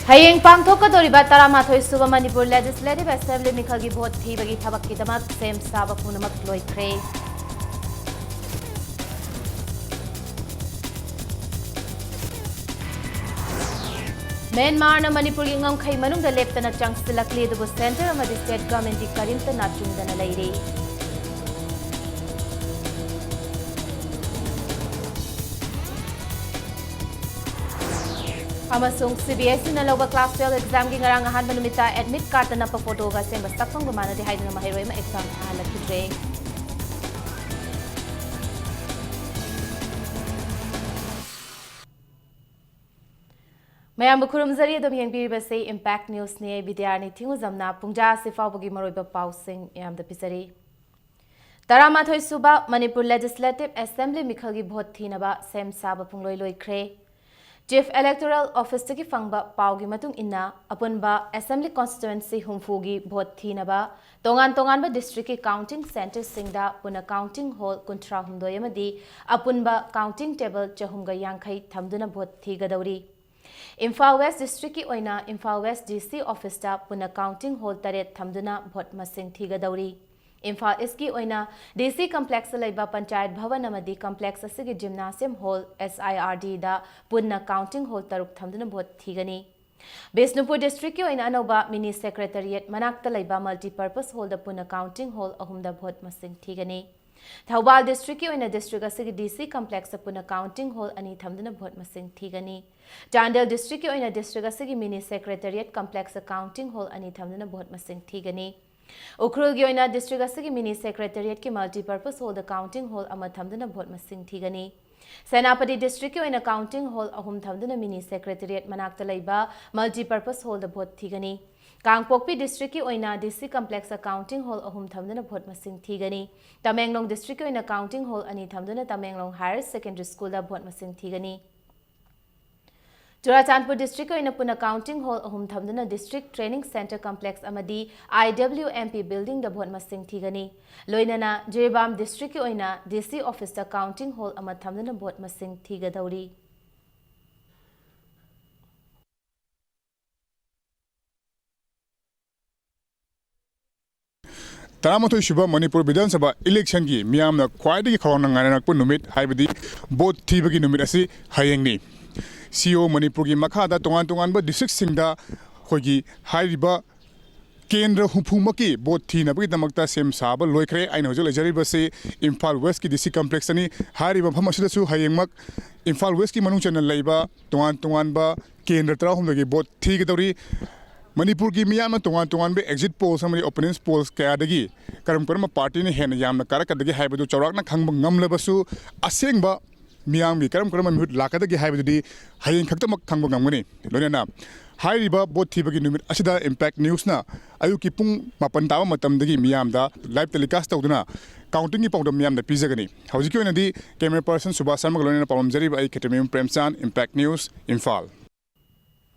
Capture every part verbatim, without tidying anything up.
ꯍꯌꯦꯡ ꯄꯥꯡꯊꯣꯛꯀꯗꯧꯔꯤꯕ ꯇꯔꯥꯃꯥꯊꯣꯏ ꯁꯨꯕ ꯃꯅꯤꯄꯨꯔ Legislative Assembly ꯃꯤꯈꯜꯒꯤ ꯚꯣꯠ ꯊꯤꯕꯒꯤ ꯊꯕꯛꯀꯤꯗꯃꯛ ꯁꯦꯝ ꯁꯥꯕ ꯄꯨꯝꯅꯃꯛ ꯂꯣꯏꯈ꯭ꯔꯦ꯫ ꯃ꯭ꯌꯥꯟꯃꯥꯔꯅ ꯃꯅꯤꯄꯨꯔꯒꯤ ꯉꯝꯈꯩ ꯃꯅꯨꯡꯗ ꯂꯦꯞꯇꯅ ꯆꯪꯁꯤꯜꯂꯛꯂꯤ, ꯑꯗꯨꯕꯨ centre ꯑꯃꯗꯤ state governmentꯀꯤ ꯀꯔꯤꯝꯇ ꯅꯥꯆꯨꯡꯗꯅ ꯂꯩꯔꯤ꯫ ꯑꯃꯁꯨꯡ CBSEꯅ ꯂꯧꯕ class twelve examꯒꯤ ꯉꯔꯥꯡ ꯑꯍꯥꯟꯕ ꯅꯨꯃꯤꯠꯇ admit cardꯇ ꯅꯞꯄ photoꯒ ꯑꯁꯦꯡꯕ ꯁꯛꯐꯝꯒ ꯃꯥꯟꯅꯗꯦ ꯍꯥꯏꯗꯨꯅ ꯃꯍꯩꯔꯣꯏ ꯑꯃ exam ꯊꯥꯍꯜꯂꯛꯈꯤꯗ꯭ꯔꯦ꯫ ꯃꯌꯥꯝꯕꯨ ꯈꯨꯔꯨꯝꯖꯔꯤ꯫ ꯑꯗꯨꯝ ꯌꯦꯡꯕꯤꯔꯤꯕꯁꯤ Impact Newsꯅꯤ꯫ ꯑꯩ ꯕꯤꯗ꯭ꯌꯥꯔꯥꯅꯤ ꯊꯤꯡꯉꯨꯖꯝꯅ ꯄꯨꯡꯖꯥ ꯑꯁꯤ ꯐꯥꯎꯕꯒꯤ ꯃꯔꯨꯑꯣꯏꯕ ꯄꯥꯎꯁꯤꯡ ꯃꯌꯥꯝꯗ ꯄꯤꯖꯔꯤ꯫ ꯇꯔꯥꯃꯥꯊꯣꯏ ꯁꯨꯕ ꯃꯅꯤꯄꯨꯔ Legislative Assembly ꯃꯤꯈꯜꯒꯤ ꯚꯣꯠ ꯊꯤꯅꯕ ꯁꯦꯝ ꯁꯥꯕ ꯄꯨꯡꯂꯣꯏ ꯂꯣꯏꯈ꯭ꯔꯦ꯫ Chief Electoral Officeꯇꯒꯤ ꯐꯪꯕ ꯄꯥꯎꯒꯤ ꯃꯇꯨꯡ ꯏꯟꯅ, ꯑꯄꯨꯟꯕ Assembly Constituency ꯍꯨꯝꯐꯨꯒꯤ ꯚꯣꯠ ꯊꯤꯅꯕ ꯇꯣꯉꯥꯟ ꯇꯣꯉꯥꯟꯕ districtꯀꯤ counting centreꯁꯤꯡꯗ ꯄꯨꯟꯅ counting hall ꯀꯨꯟꯊ꯭ꯔꯥ ꯍꯨꯝꯗꯣꯏ ꯑꯃꯗꯤ ꯑꯄꯨꯟꯕ counting table ꯆꯍꯨꯝꯒ ꯌꯥꯡꯈꯩ ꯊꯝꯗꯨꯅ ꯚꯣꯠ ꯊꯤꯒꯗꯧꯔꯤ꯫ ꯏꯝꯐꯥꯜ West districtꯀꯤ ꯑꯣꯏꯅ ꯏꯝꯐꯥꯜ West DC officeꯇ ꯄꯨꯟꯅ counting hall ꯇꯔꯦꯠ ꯊꯝꯗꯨꯅ ꯚꯣꯠ ꯃꯁꯤꯡ ꯊꯤꯒꯗꯧꯔꯤ꯫ ꯏꯝꯐꯥꯜ Eastꯀꯤ ꯑꯣꯏꯅ DC complexꯇ ꯂꯩꯕ Panchayat Bhavan ꯑꯃꯗꯤ complex ꯑꯁꯤꯒꯤ gymnasium hall, SIRDꯗ ꯄꯨꯟꯅ counting hall ꯇꯔꯨꯛ ꯊꯝꯗꯨꯅ ꯚꯣꯠ ꯊꯤꯒꯅꯤ꯫ ꯕꯤꯁꯅꯨꯄꯨꯔ districtꯀꯤ ꯑꯣꯏꯅ ꯑꯅꯧꯕ mini secretariat ꯃꯅꯥꯛꯇ ꯂꯩꯕ multipurpose hallꯗ ꯄꯨꯟꯅ counting hall ꯑꯍꯨꯝꯗ ꯚꯣꯠ ꯃꯁꯤꯡ ꯊꯤꯒꯅꯤ꯫ ꯊꯧꯕꯥꯜ districtꯀꯤ ꯑꯣꯏꯅ district ꯑꯁꯤꯒꯤ DC complexꯇ ꯄꯨꯟꯅ counting hall ꯑꯅꯤ ꯊꯝꯗꯨꯅ ꯚꯣꯠ ꯃꯁꯤꯡ ꯊꯤꯒꯅꯤ꯫ ꯆꯥꯟꯗꯦꯜ districtꯀꯤ ꯑꯣꯏꯅ district ꯑꯁꯤꯒꯤ mini secretariat complexꯇ counting hall ꯑꯅꯤ ꯊꯝꯗꯨꯅ ꯚꯣꯠ ꯃꯁꯤꯡ ꯊꯤꯒꯅꯤ꯫ ꯎꯈ꯭ꯔꯨꯜꯒꯤ ꯑꯣꯏꯅ district ꯑꯁꯤꯒꯤ mini secretariatꯀꯤ multipurpose hallꯗ counting hall ꯑꯃ ꯊꯝꯗꯨꯅ ꯚꯣꯠ ꯃꯁꯤꯡ ꯊꯤꯒꯅꯤ꯫ ꯁꯦꯅꯥꯄꯇꯤ districtꯀꯤ ꯑꯣꯏꯅ counting hall ꯑꯍꯨꯝ ꯊꯝꯗꯨꯅ mini secretariat ꯃꯅꯥꯛꯇ ꯂꯩꯕ multipurpose hallꯗ ꯚꯣꯠ ꯊꯤꯒꯅꯤ꯫ ꯀꯥꯡꯄꯣꯛꯄꯤ districtꯀꯤ ꯑꯣꯏꯅ DC complexꯇ counting hall ꯑꯍꯨꯝ ꯊꯝꯗꯨꯅ ꯚꯣꯠ ꯃꯁꯤꯡ ꯊꯤꯒꯅꯤ꯫ ꯇꯃꯦꯡꯂꯣꯡ districtꯀꯤ ꯑꯣꯏꯅ counting hall ꯑꯅꯤ ꯊꯝꯗꯨꯅ ꯇꯃꯦꯡꯂꯣꯡ Higher Secondary Schoolꯗ ꯚꯣꯠ ꯃꯁꯤꯡ ꯊꯤꯒꯅꯤ꯫ ꯆꯨꯔꯥꯆꯥꯟꯄꯨꯔ districtꯀꯤ ꯑꯣꯏꯅ ꯄꯨꯟꯅ counting hall ꯑꯍꯨꯝ ꯊꯝꯗꯨꯅ district training centre complex ꯑꯃꯗꯤ IWMP buildingꯗ ꯚꯣꯠ ꯃꯁꯤꯡ ꯊꯤꯒꯅꯤ꯫ ꯂꯣꯏꯅꯅ ꯖꯤꯔꯤꯕꯥꯝ districtꯀꯤ ꯑꯣꯏꯅ DC officeꯇ counting hall ꯑꯃ ꯊꯝꯗꯨꯅ ꯚꯣꯠ ꯃꯁꯤꯡ ꯊꯤꯒꯗꯧꯔꯤ꯫ ꯇꯔꯥꯃꯥꯊꯣꯏ ꯁꯨꯕ ꯃꯅꯤꯄꯨꯔ ꯕꯤꯙꯥꯟ ꯁꯚꯥ ꯏꯂꯦꯛꯁꯟꯒꯤ ꯃꯤꯌꯥꯝꯅ ꯈ꯭ꯋꯥꯏꯗꯒꯤ ꯈꯧꯔꯥꯡꯅ ꯉꯥꯏꯅꯔꯛꯄ ꯅꯨꯃꯤꯠ, ꯍꯥꯏꯕꯗꯤ ꯚꯣꯠ ꯊꯤꯕꯒꯤ ꯅꯨꯃꯤꯠ ꯑꯁꯤ ꯍꯌꯦꯡꯅꯤ꯫ ꯁꯤ ꯏ ꯑꯣ ꯃꯅꯤꯄꯨꯔꯒꯤ ꯃꯈꯥꯗ ꯇꯣꯉꯥꯟ ꯇꯣꯉꯥꯟꯕ ꯗꯤꯁꯇ꯭ꯔꯤꯛꯁꯤꯡꯗ ꯑꯩꯈꯣꯏꯒꯤ ꯍꯥꯏꯔꯤꯕ ꯀꯦꯟꯗ꯭ꯔ ꯍꯨꯝꯐꯨꯃꯛꯀꯤ ꯚꯣꯠ ꯊꯤꯅꯕꯒꯤꯗꯃꯛꯇ ꯁꯦꯝ ꯁꯥꯕ ꯂꯣꯏꯈ꯭ꯔꯦ꯫ ꯑꯩꯅ ꯍꯧꯖꯤꯛ ꯂꯩꯖꯔꯤꯕꯁꯤ ꯏꯝꯐꯥꯜ ꯋꯦꯁꯀꯤ ꯗꯤ ꯁꯤ ꯀꯝꯄ꯭ꯂꯦꯛꯁꯇꯅꯤ꯫ ꯍꯥꯏꯔꯤꯕ ꯃꯐꯝ ꯑꯁꯤꯗꯁꯨ ꯍꯌꯦꯡꯃꯛ ꯏꯝꯐꯥꯜ ꯋꯦꯁꯀꯤ ꯃꯅꯨꯡ ꯆꯟꯅ ꯂꯩꯕ ꯇꯣꯉꯥꯟ ꯇꯣꯉꯥꯟꯕ ꯀꯦꯟꯗ꯭ꯔ ꯇꯔꯥꯍꯨꯝꯗꯣꯏꯒꯤ ꯚꯣꯠ ꯊꯤꯒꯗꯧꯔꯤ꯫ ꯃꯅꯤꯄꯨꯔꯒꯤ ꯃꯤꯌꯥꯝꯅ ꯇꯣꯉꯥꯟ ꯇꯣꯉꯥꯟꯕ ꯑꯦꯛꯖꯤꯠ ꯄꯣꯜꯁ ꯑꯃꯗꯤ ꯑꯣꯄꯤꯅꯤꯌꯟ ꯄꯣꯜꯁ ꯀꯌꯥꯗꯒꯤ ꯀꯔꯝ ꯀꯔꯝꯕ ꯄꯥꯔꯇꯤꯅ ꯍꯦꯟꯅ ꯌꯥꯝꯅ ꯀꯥꯔꯛꯀꯗꯒꯦ ꯍꯥꯏꯕꯗꯨ ꯆꯥꯎꯔꯥꯛꯅ ꯈꯪꯕ ꯉꯝꯂꯕꯁꯨ, ꯑꯁꯦꯡꯕ ꯃꯤꯌꯥꯝꯒꯤ ꯀꯔꯝ ꯀꯔꯝꯕ ꯃꯤꯍꯨꯠ ꯂꯥꯛꯀꯗꯒꯦ ꯍꯥꯏꯕꯗꯨꯗꯤ ꯍꯌꯦꯡ ꯈꯛꯇꯃꯛ ꯈꯪꯕ ꯉꯝꯒꯅꯤ꯫ ꯂꯣꯏꯅꯅ ꯍꯥꯏꯔꯤꯕ ꯚꯣꯠ ꯊꯤꯕꯒꯤ ꯅꯨꯃꯤꯠ ꯑꯁꯤꯗ ꯏꯝꯄꯦꯛ ꯅ꯭ꯌꯨꯁꯅ ꯑꯌꯨꯛꯀꯤ ꯄꯨꯡ ꯃꯥꯄꯟ ꯇꯥꯕ ꯃꯇꯝꯗꯒꯤ ꯃꯤꯌꯥꯝꯗ ꯂꯥꯏꯚ ꯇꯦꯂꯤꯀꯥꯁ ꯇꯧꯗꯨꯅ ꯀꯥꯎꯟꯇꯤꯡꯒꯤ ꯄꯥꯎꯗꯝ ꯃꯤꯌꯥꯝꯗ ꯄꯤꯖꯒꯅꯤ꯫ ꯍꯧꯖꯤꯛꯀꯤ ꯑꯣꯏꯅꯗꯤ ꯀꯦꯃꯦꯔꯥ ꯄꯔꯁꯟ ꯁꯨꯕꯥꯁ ꯁꯔꯃꯒ ꯂꯣꯏꯅꯅ ꯄꯥꯎꯗꯝꯖꯔꯤꯕ ꯑꯩ ꯈꯦꯇ꯭ꯔꯤꯃꯌꯨꯝ ꯄ꯭ꯔꯦꯝꯆꯥꯟ, ꯏꯝꯄꯦꯛ ꯅ꯭ꯌꯨꯁ, ꯏꯝꯐꯥꯜ꯫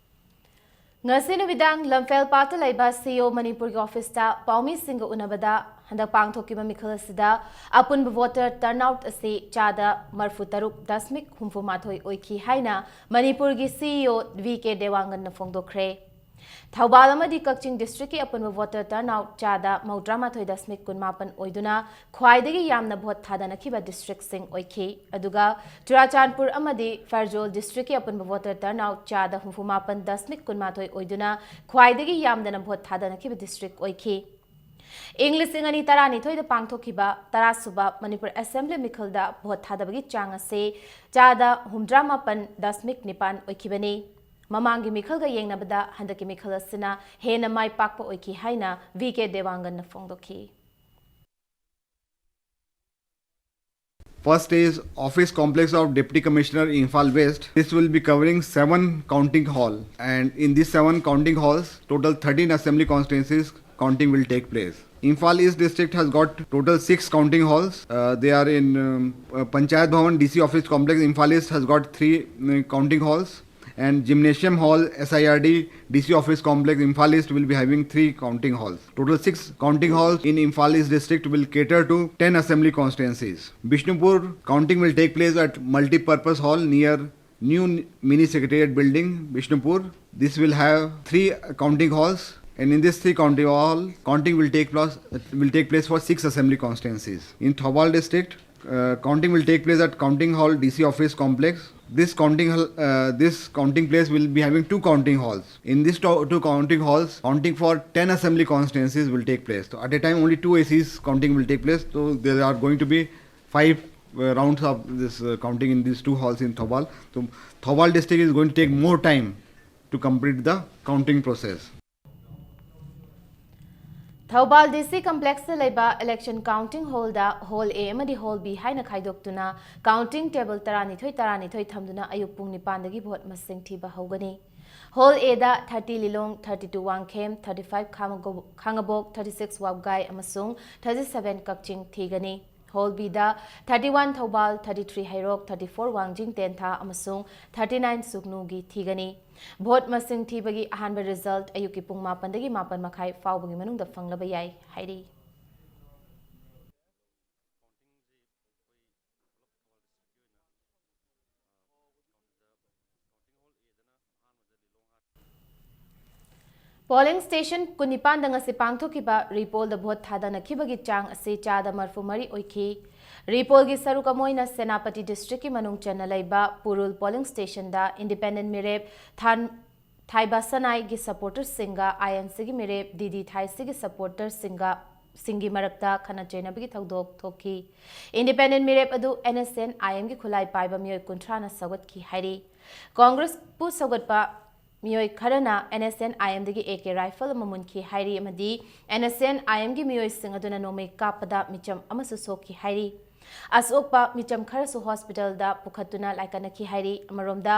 ꯉꯁꯤ ꯅꯨꯃꯤꯗꯥꯡ ꯂꯝꯐꯦꯜ ꯄꯥꯠꯇ ꯂꯩꯕ ꯁꯤ ꯏ ꯑꯣ ꯃꯅꯤꯄꯨꯔꯒꯤ ꯑꯣꯐꯤꯁꯇ ꯄꯥꯎꯃꯤꯁꯤꯡꯒ ꯎꯅꯕꯗ ꯍꯟꯗꯛ ꯄꯥꯡꯊꯣꯛꯈꯤꯕ ꯃꯤꯈꯜ ꯑꯁꯤꯗ ꯑꯄꯨꯟꯕ ꯚꯣꯇꯔ ꯇꯔꯟꯑꯥꯎꯠ ꯑꯁꯤ ꯆꯥꯗ ꯃꯔꯐꯨ ꯇꯔꯨꯛ ꯗꯁꯃꯤꯛ ꯍꯨꯝꯐꯨ ꯃꯥꯊꯣꯏ ꯑꯣꯏꯈꯤ ꯍꯥꯏꯅ ꯃꯅꯤꯄꯨꯔꯒꯤ ꯁꯤ ꯏ ꯑꯣ ꯚꯤ ꯀꯦ ꯗꯦꯋꯥꯡꯒꯟꯅ ꯐꯣꯡꯗꯣꯛꯈ꯭ꯔꯦ꯫ ꯊꯧꯕꯥꯜ ꯑꯃꯗꯤ ꯀꯛꯆꯤꯡ ꯗꯤꯁꯇ꯭ꯔꯤꯛꯀꯤ ꯑꯄꯨꯟꯕ ꯚꯣꯇꯔ ꯇꯔꯟꯑꯥꯎꯠ ꯆꯥꯗ ꯃꯧꯗ꯭ꯔꯥꯃꯥꯊꯣꯏ ꯗꯁꯃꯤꯛ ꯀꯨꯟꯃꯥꯄꯟ ꯑꯣꯏꯗꯨꯅ ꯈ꯭ꯋꯥꯏꯗꯒꯤ ꯌꯥꯝꯅ ꯚꯣꯠ ꯊꯥꯗꯅꯈꯤꯕ ꯗꯤꯁꯇ꯭ꯔꯤꯛꯁꯤꯡ ꯑꯣꯏꯈꯤ꯫ ꯑꯗꯨꯒ ꯆꯨꯔꯥꯆꯥꯟꯄꯨꯔ ꯑꯃꯗꯤ ꯐꯦꯔꯖꯣꯜ ꯗꯤꯁꯇ꯭ꯔꯤꯛꯀꯤ ꯑꯄꯨꯟꯕ ꯚꯣꯇꯔ ꯇꯔꯟꯑꯥꯎꯠ ꯆꯥꯗ ꯍꯨꯝꯐꯨꯃꯥꯄꯟ ꯗꯁꯃꯤꯛ ꯀꯨꯟꯃꯥꯊꯣꯏ ꯑꯣꯏꯗꯨꯅ ꯈ꯭ꯋꯥꯏꯗꯒꯤ ꯌꯥꯝꯗꯅ ꯚꯣꯠ ꯊꯥꯗꯅꯈꯤꯕ ꯗꯤꯁꯇ꯭ꯔꯤꯛ ꯑꯣꯏꯈꯤ꯫ ꯏꯪ ꯂꯤꯁꯤꯡ ꯑꯅꯤ ꯇꯔꯥꯅꯤꯊꯣꯏꯗ ꯄꯥꯡꯊꯣꯛꯈꯤꯕ ꯇꯔꯥꯁꯨꯕ ꯃꯅꯤꯄꯨꯔ ꯑꯦꯁꯦꯝꯕ꯭ꯂꯤ ꯃꯤꯈꯜꯗ ꯚꯣꯠ ꯊꯥꯗꯕꯒꯤ ꯆꯥꯡ ꯑꯁꯤ ꯆꯥꯗ ꯍꯨꯝꯗ꯭ꯔꯥꯃꯥꯄꯟ ꯗꯁꯃꯤꯛ ꯅꯤꯄꯥꯟ ꯑꯣꯏꯈꯤꯕꯅꯤ꯫ ꯃꯃꯥꯡꯒꯤ ꯃꯤꯈꯜꯒ ꯌꯦꯡꯅꯕꯗ ꯍꯟꯗꯛꯀꯤ ꯃꯤꯈꯜ ꯑꯁꯤꯅ ꯍꯦꯟꯅ ꯃꯥꯏ ꯄꯥꯛꯄ ꯑꯣꯏꯈꯤ ꯍꯥꯏꯅ ꯚꯤ ꯀꯦ ꯗꯦꯋꯥꯡꯒꯟꯅ ꯐꯣꯡꯗꯣꯛꯈꯤ꯫ First is Office Complex of Deputy Commissioner, Imphal West. This will be covering seven counting hall, and in these seven counting halls, total thirteen assembly constituencies counting will take place. Imphal East district has got total six counting halls. Uh, they are in um, uh, Panchayat Bhavan, D C office complex. Imphal East has got three uh, counting halls, and Gymnasium Hall, S I R D, D C Office Complex, Imphal East will be having three counting halls. Total six counting halls in Imphal East district will cater to ten assembly constituencies. Bishnupur counting will take place at multi-purpose hall near new mini secretariat building, Bishnupur. This will have three counting halls. And in this three county hall, counting will take place, will take place for six assembly constituencies. In Thoubal district, uh, counting will take place at counting hall, D C office complex. This counting hall, uh, this counting place will be having two counting halls. In these two, two counting halls, counting for ten assembly constituencies will take place. So at a time, only two A Cs counting will take place. So there are going to be five uh, rounds of this uh, counting in these two halls in Thoubal. So Thoubal district is going to take more time to complete the counting process. Thoubal ꯗꯤ ꯁꯤ ꯀꯝꯄ꯭ꯂꯦꯛꯁꯇ ꯂꯩꯕ election counting ꯍꯣꯜꯗ hall ꯑꯦ ꯑꯃꯗꯤ hall B ꯍꯥꯏꯅ ꯈꯥꯏꯗꯣꯛꯇꯨꯅ counting table ꯇꯔꯥꯅꯤꯊꯣꯏ ꯇꯔꯥꯅꯤꯊꯣꯏ ꯊꯝꯗꯨꯅ ꯑꯌꯨꯛ ꯄꯨꯡ ꯅꯤꯄꯥꯟꯗꯒꯤ ꯚꯣꯠ ꯃꯁꯤꯡ ꯊꯤꯕ ꯍꯧꯒꯅꯤ꯫ ꯍꯣꯜ ꯑꯦꯗ thirty Lilong, thirty two Wangkhem, thirty five Khangabok, thirty six Wabgai ꯑꯃꯁꯨꯡ ꯊꯥꯔꯇꯤ ꯁꯚꯦꯟ ꯀꯛꯆꯤꯡ ꯊꯤꯒꯅꯤ꯫ ꯍꯣꯜ ꯕꯤꯗ thirty one Thoubal, thirty three Heirok, thirty four Wangjing Tentha ꯑꯃꯁꯨꯡ ꯊꯥꯔꯇꯤ ꯅꯥꯏꯟ ꯁꯨꯒꯅꯨꯒꯤ ꯊꯤꯒꯅꯤ꯫ ꯚꯣꯠ ꯃꯁꯤꯡ ꯊꯤꯕꯒꯤ ꯑꯍꯥꯟꯕ ꯔꯤꯖꯜꯠ ꯑꯌꯨꯛꯀꯤ ꯄꯨꯡ ꯃꯥꯄꯟꯗꯒꯤ ꯃꯥꯄꯟ ꯃꯈꯥꯏ ꯐꯥꯎꯕꯒꯤ ꯃꯅꯨꯡꯗ ꯐꯪꯂꯕ ꯌꯥꯏ ꯍꯥꯏꯔꯤ꯫ ꯄꯣꯂꯤꯡ ꯁ꯭ꯇꯦꯁꯟ ꯀꯨꯟꯅꯤꯄꯥꯟꯗ ꯉꯁꯤ ꯄꯥꯡꯊꯣꯛꯈꯤꯕ ꯔꯤꯄꯣꯜꯗ ꯚꯣꯠ ꯊꯥꯗꯅꯈꯤꯕꯒꯤ ꯆꯥꯡ ꯑꯁꯤ ꯆꯥꯗ ꯃꯔꯐꯨ ꯃꯔꯤ ꯑꯣꯏꯈꯤ꯫ ꯔꯤꯄꯣꯜꯒꯤ ꯁꯔꯨꯛ ꯑꯃ ꯑꯣꯏꯅ ꯁꯦꯅꯥꯄꯇꯤ ꯗꯤꯁꯇ꯭ꯔꯤꯛꯀꯤ ꯃꯅꯨꯡ ꯆꯟꯅ ꯂꯩꯕ ꯄꯨꯔꯨꯜ ꯄꯣꯂꯤꯡ ꯁ꯭ꯇꯦꯁꯟꯗ ꯏꯟꯗꯤꯄꯦꯟꯗꯦꯟꯠ ꯃꯤꯔꯦꯞ ꯊꯥꯟ ꯊꯥꯏꯕ ꯁꯅꯥꯏꯒꯤ ꯁꯄꯣꯔꯇꯔꯁꯤꯡꯒ ꯑꯥꯏ ꯑꯦꯟ ꯁꯤꯒꯤ ꯃꯤꯔꯦꯞ ꯗꯤ ꯗꯤ ꯊꯥꯏꯁꯤꯒꯤ ꯁꯄꯣꯔꯇꯔꯁꯤꯡꯒ ꯁꯤꯡꯒꯤ ꯃꯔꯛꯇ ꯈꯠꯅ ꯆꯩꯅꯕꯒꯤ ꯊꯧꯗꯣꯛ ꯊꯣꯛꯈꯤ꯫ ꯏꯟꯗꯤꯄꯦꯟꯗꯦꯟꯠ ꯃꯤꯔꯦꯞ ꯑꯗꯨ ꯑꯦꯟ ꯑꯦꯁ ꯑꯦꯟ ꯑꯥꯏ ꯑꯦꯝꯒꯤ ꯈꯨꯠꯂꯥꯏ ꯄꯥꯏꯕ ꯃꯤꯑꯣꯏ ꯀꯨꯟꯊ꯭ꯔꯥꯅ ꯁꯧꯒꯠꯈꯤ ꯍꯥꯏꯔꯤ꯫ ꯀꯣꯡꯒ꯭ꯔꯦꯁꯄꯨ ꯁꯧꯒꯠꯄ ꯃꯤꯑꯣꯏ ꯈꯔꯅ ꯑꯦꯟ ꯑꯦꯁ ꯑꯦꯟ ꯑꯥꯏ ꯑꯦꯝꯗꯒꯤ ꯑꯦ ꯀꯦ ꯔꯥꯏꯐꯜ ꯑꯃ ꯃꯨꯟꯈꯤ ꯍꯥꯏꯔꯤ ꯑꯃꯗꯤ ꯑꯦꯟ ꯑꯦꯁ ꯑꯦꯟ ꯑꯥꯏ ꯑꯦꯝꯒꯤ ꯃꯤꯑꯣꯏꯁꯤꯡ ꯑꯗꯨꯅ ꯅꯣꯡꯃꯩ ꯀꯥꯞꯄꯗ ꯃꯤꯆꯝ ꯑꯃꯁꯨ ꯁꯣꯛꯈꯤ ꯍꯥꯏꯔꯤ꯫ ꯑꯁꯣꯛꯄ ꯃꯤꯆꯝ ꯈꯔꯁꯨ ꯍꯣꯁꯄꯤꯇꯥꯜꯗ ꯄꯨꯈꯠꯇꯨꯅ ꯂꯥꯏꯀꯠꯅꯈꯤ ꯍꯥꯏꯔꯤ꯫ ꯑꯃꯔꯣꯝꯗ,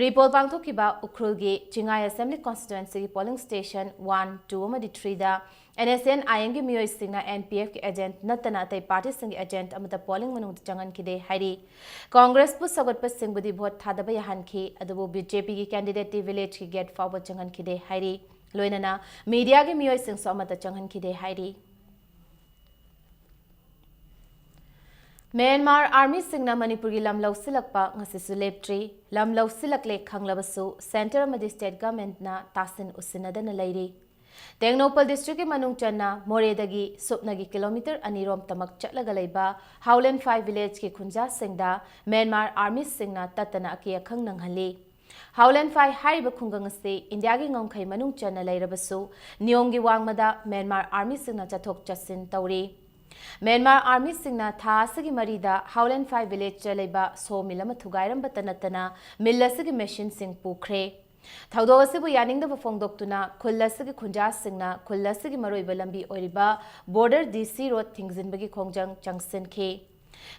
ꯔꯤꯄꯣꯜ ꯄꯥꯡꯊꯣꯛꯈꯤꯕ ꯎꯈ꯭ꯔꯨꯜꯒꯤ ꯆꯤꯡꯉꯥꯏ ꯑꯦꯁꯦꯝꯕ꯭ꯂꯤ ꯀꯣꯟꯁꯇꯤꯇ꯭ꯋꯦꯟꯁꯤꯒꯤ ꯄꯣꯂꯤꯡ ꯁ꯭ꯇꯦꯁꯟ ꯋꯥꯟ, ꯇꯨ ꯑꯃꯗꯤ ꯊ꯭ꯔꯤꯗ ꯑꯦꯟ ꯑꯦꯁ ꯑꯦꯟ ꯑꯥꯏ ꯑꯦꯝꯒꯤ ꯃꯤꯑꯣꯏꯁꯤꯡꯅ ꯑꯦꯟ ꯄꯤ ꯑꯦꯐꯀꯤ ꯑꯦꯖꯦꯟꯠ ꯅꯠꯇꯅ ꯑꯇꯩ ꯄꯥꯔꯇꯤꯁꯤꯡꯒꯤ ꯑꯦꯖꯦꯟꯠ ꯑꯃꯠꯇ ꯄꯣꯂꯤꯡ ꯃꯅꯨꯡꯗ ꯆꯪꯍꯟꯈꯤꯗꯦ ꯍꯥꯏꯔꯤ꯫ ꯀꯣꯡꯒ꯭ꯔꯦꯁꯄꯨ ꯁꯧꯒꯠꯄꯁꯤꯡꯕꯨꯗꯤ ꯚꯣꯠ ꯊꯥꯗꯕ ꯌꯥꯍꯟꯈꯤ, ꯑꯗꯨꯕꯨ ꯕꯤ ꯖꯦ ꯄꯤꯒꯤ ꯀꯦꯟꯗꯤꯗꯦꯠꯇꯤ ꯚꯤꯂꯦꯖꯀꯤ ꯒꯦꯠ ꯐꯥꯎꯕ ꯆꯪꯍꯟꯈꯤꯗꯦ ꯍꯥꯏꯔꯤ꯫ ꯂꯣꯏꯅꯅ ꯃꯤꯗꯤꯌꯥꯒꯤ ꯃꯤꯑꯣꯏꯁꯤꯡꯁꯨ ꯑꯃꯠꯇ ꯆꯪꯍꯟꯈꯤꯗꯦ ꯍꯥꯏꯔꯤ꯫ ꯃ꯭ꯌꯥꯟꯃꯥꯔ ꯑꯥꯔꯃꯤꯁꯤꯡꯅ ꯃꯅꯤꯄꯨꯔꯒꯤ ꯂꯝ ꯂꯧꯁꯤꯜꯂꯛꯄ ꯉꯁꯤꯁꯨ ꯂꯦꯞꯇ꯭ꯔꯤ꯫ ꯂꯝ ꯂꯧꯁꯤꯜꯂꯛꯂꯦ ꯈꯪꯂꯕꯁꯨ ꯁꯦꯟꯇꯔ ꯑꯃꯗꯤ ꯁ꯭ꯇꯦꯠ ꯒꯚꯔꯟꯃꯦꯟꯠꯅ ꯇꯥꯁꯤꯟ ꯎꯁꯤꯟꯅꯗꯅ ꯂꯩꯔꯤ꯫ ꯇꯦꯡꯅꯧꯄꯜ districtꯀꯤ ꯃꯅꯨꯡ ꯆꯟꯅ ꯃꯣꯔꯦꯗꯒꯤ ꯁꯨꯞꯅꯒꯤ kilometre ꯑꯅꯤꯔꯣꯝ ꯇꯃꯛ ꯆꯠꯂꯒ ꯂꯩꯕ ꯍꯥꯎꯂꯦꯟꯐꯥꯏ villageꯀꯤ ꯈꯨꯟꯖꯥꯁꯤꯡꯗ Myanmar armyꯁꯤꯡꯅ ꯇꯠꯇꯅ ꯑꯀꯤ ꯑꯈꯪ ꯅꯪꯍꯜꯂꯤ꯫ ꯍꯥꯎꯂꯦꯟꯐꯥꯏ ꯍꯥꯏꯔꯤꯕ ꯈꯨꯡꯒꯪ ꯑꯁꯤ ꯏꯟꯗꯤꯌꯥꯒꯤ ꯉꯝꯈꯩ ꯃꯅꯨꯡ ꯆꯟꯅ ꯂꯩꯔꯕꯁꯨ, ꯅꯤꯌꯣꯝꯒꯤ ꯋꯥꯡꯃꯗ Myanmar armyꯁꯤꯡꯅ ꯆꯠꯊꯣꯛ ꯆꯠꯁꯤꯟ ꯇꯧꯔꯤ꯫ Myanmar armyꯁꯤꯡꯅ ꯊꯥ ꯑꯁꯤꯒꯤ ꯃꯔꯤꯗ ꯍꯥꯎꯂꯦꯟꯐꯥꯏ villageꯇ ꯂꯩꯕ sawmill ꯑꯃ ꯊꯨꯒꯥꯏꯔꯝꯕꯇ ꯅꯠꯇꯅ, mill ꯑꯁꯤꯒꯤ machineꯁꯤꯡ ꯄꯨꯈ꯭ꯔꯦ꯫ ꯊꯧꯗꯣꯛ ꯑꯁꯤꯕꯨ ꯌꯥꯅꯤꯡꯗꯕ ꯐꯣꯡꯗꯣꯛꯇꯨꯅ ꯈꯨꯜ ꯑꯁꯤꯒꯤ ꯈꯨꯟꯖꯥꯁꯤꯡꯅ ꯈꯨꯜ ꯑꯁꯤꯒꯤ ꯃꯔꯨꯑꯣꯏꯕ ꯂꯝꯕꯤ ꯑꯣꯏꯔꯤꯕ border D C road ꯊꯤꯡꯖꯤꯟꯕꯒꯤ ꯈꯣꯡꯖꯪ ꯆꯪꯁꯤꯟꯈꯤ꯫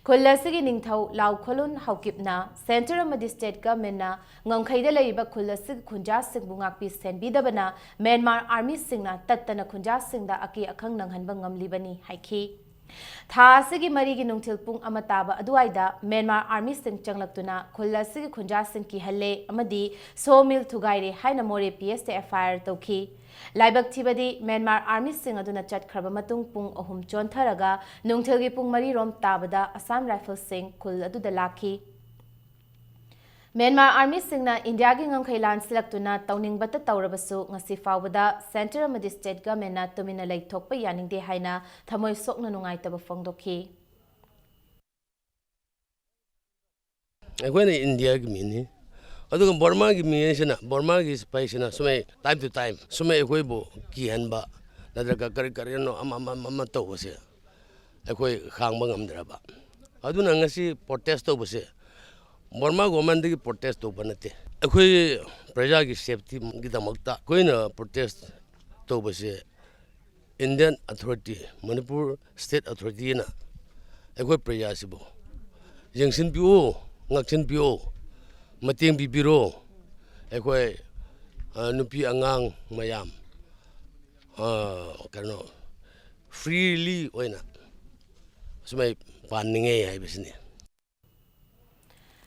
ꯈꯨꯜ ꯑꯁꯤꯒꯤ ꯅꯤꯡꯊꯧ ꯂꯥꯎꯈꯣꯂꯨꯟ ꯍꯥꯎꯀꯤꯞꯅ centre ꯑꯃꯗꯤ state governmentꯅ ꯉꯝꯈꯩꯗ ꯂꯩꯔꯤꯕ ꯈꯨꯜ ꯑꯁꯤꯒꯤ ꯈꯨꯟꯖꯥꯁꯤꯡꯕꯨ ꯉꯥꯛꯄꯤ ꯁꯦꯟꯕꯤꯗꯕꯅ Myanmar armyꯁꯤꯡꯅ ꯇꯠꯇꯅ ꯈꯨꯟꯖꯥꯁꯤꯡꯗ ꯑꯀꯤ ꯑꯈꯪ ꯅꯪꯍꯟꯕ ꯉꯝꯂꯤꯕꯅꯤ ꯍꯥꯏꯈꯤ꯫ ꯊꯥ ꯑꯁꯤꯒꯤ ꯃꯔꯤꯒꯤ ꯅꯨꯡꯊꯤꯜ ꯄꯨꯡ ꯑꯃ ꯇꯥꯕ ꯑꯗꯨꯋꯥꯏꯗ Myanmar armyꯁꯤꯡ ꯆꯪꯂꯛꯇꯨꯅ ꯈꯨꯜ ꯑꯁꯤꯒꯤ ꯈꯨꯟꯖꯥꯁꯤꯡ ꯀꯤꯍꯜꯂꯦ ꯑꯃꯗꯤ sawmill ꯊꯨꯒꯥꯏꯔꯦ ꯍꯥꯏꯅ ꯃꯣꯔꯦ P S ꯇ F I R ꯇꯧꯈꯤ꯫ ꯂꯥꯏꯕꯛ ꯊꯤꯕꯗꯤ Myanmar armyꯁꯤꯡ ꯑꯗꯨꯅ ꯆꯠꯈ꯭ꯔꯕ ꯃꯇꯨꯡ ꯄꯨꯡ ꯑꯍꯨꯝ ꯆꯣꯟꯊꯔꯒ ꯅꯨꯡꯊꯤꯜꯒꯤ ꯄꯨꯡ ꯃꯔꯤꯔꯣꯝ ꯇꯥꯕꯗ Assam Riflesꯁꯤꯡ ꯈꯨꯜ ꯑꯗꯨꯗ ꯂꯥꯛꯈꯤ꯫ Myanmar armyꯁꯤꯡꯅ ꯏꯟꯗꯤꯌꯥꯒꯤ ꯉꯝꯈꯩ ꯂꯥꯟꯁꯤꯜꯂꯛꯇꯨꯅ ꯇꯧꯅꯤꯡꯕꯇ ꯇꯧꯔꯕꯁꯨ, ꯉꯁꯤ ꯐꯥꯎꯕꯗ centre ꯑꯃꯗꯤ state governmentꯅ ꯇꯨꯃꯤꯟꯅ ꯂꯩꯊꯣꯛꯄ ꯌꯥꯅꯤꯡꯗꯦ ꯍꯥꯏꯅ ꯊꯃꯣꯏ ꯁꯣꯛꯅ ꯅꯨꯡꯉꯥꯏꯇꯕ ꯐꯣꯡꯗꯣꯛꯈꯤ꯫ ꯑꯩꯈꯣꯏꯅ ꯏꯟꯗꯤꯌꯥꯒꯤ ꯃꯤꯅꯤ, ꯑꯗꯨꯒ ꯕꯔꯃꯥꯒꯤ ꯃꯤ ꯍꯥꯏꯁꯤꯅ, ꯕꯔꯃꯥꯒꯤ ꯁꯤꯄꯥꯍꯤꯁꯤꯅ ꯁꯨꯃꯥꯏ time to time ꯁꯨꯃꯥꯏ ꯑꯩꯈꯣꯏꯕꯨ ꯀꯤꯍꯟꯕ, ꯅꯠꯇ꯭ꯔꯒ ꯀꯔꯤ ꯀꯔꯤꯅꯣ ꯑꯃ, ꯑꯃ, ꯑꯃ, ꯑꯃ ꯇꯧꯕꯁꯦ ꯑꯩꯈꯣꯏ ꯈꯥꯡꯕ ꯉꯝꯗ꯭ꯔꯕ꯫ ꯑꯗꯨꯅ ꯉꯁꯤ protest ꯇꯧꯕꯁꯦ ꯕꯔꯃꯥ governmentꯗꯒꯤ protest ꯇꯧꯕ ꯅꯠꯇꯦ꯫ ꯑꯩꯈꯣꯏ ꯄ꯭ꯔꯖꯥꯒꯤ safetyꯒꯤꯗꯃꯛꯇ ꯑꯩꯈꯣꯏꯅ protest ꯇꯧꯕꯁꯦ Indian authority, ꯃꯅꯤꯄꯨꯔ state authorityꯅ ꯑꯩꯈꯣꯏ ꯄ꯭ꯔꯖꯥꯁꯤꯕꯨ ꯌꯦꯡꯁꯤꯟꯕꯤꯌꯨ, ꯉꯥꯛꯁꯤꯟꯕꯤꯌꯨ, ꯃꯇꯦꯡ ꯄꯤꯕꯤꯔꯣ꯫ ꯑꯩꯈꯣꯏ, ꯑ, ꯅꯨꯄꯤ ꯑꯉꯥꯡ ꯃꯌꯥꯝ, ꯑ, ꯀꯩꯅꯣ, freely ꯑꯣꯏꯅ ꯁꯨꯃꯥꯏ ꯄꯥꯟꯅꯤꯡꯉꯦ ꯍꯥꯏꯕꯁꯤꯅꯤ꯫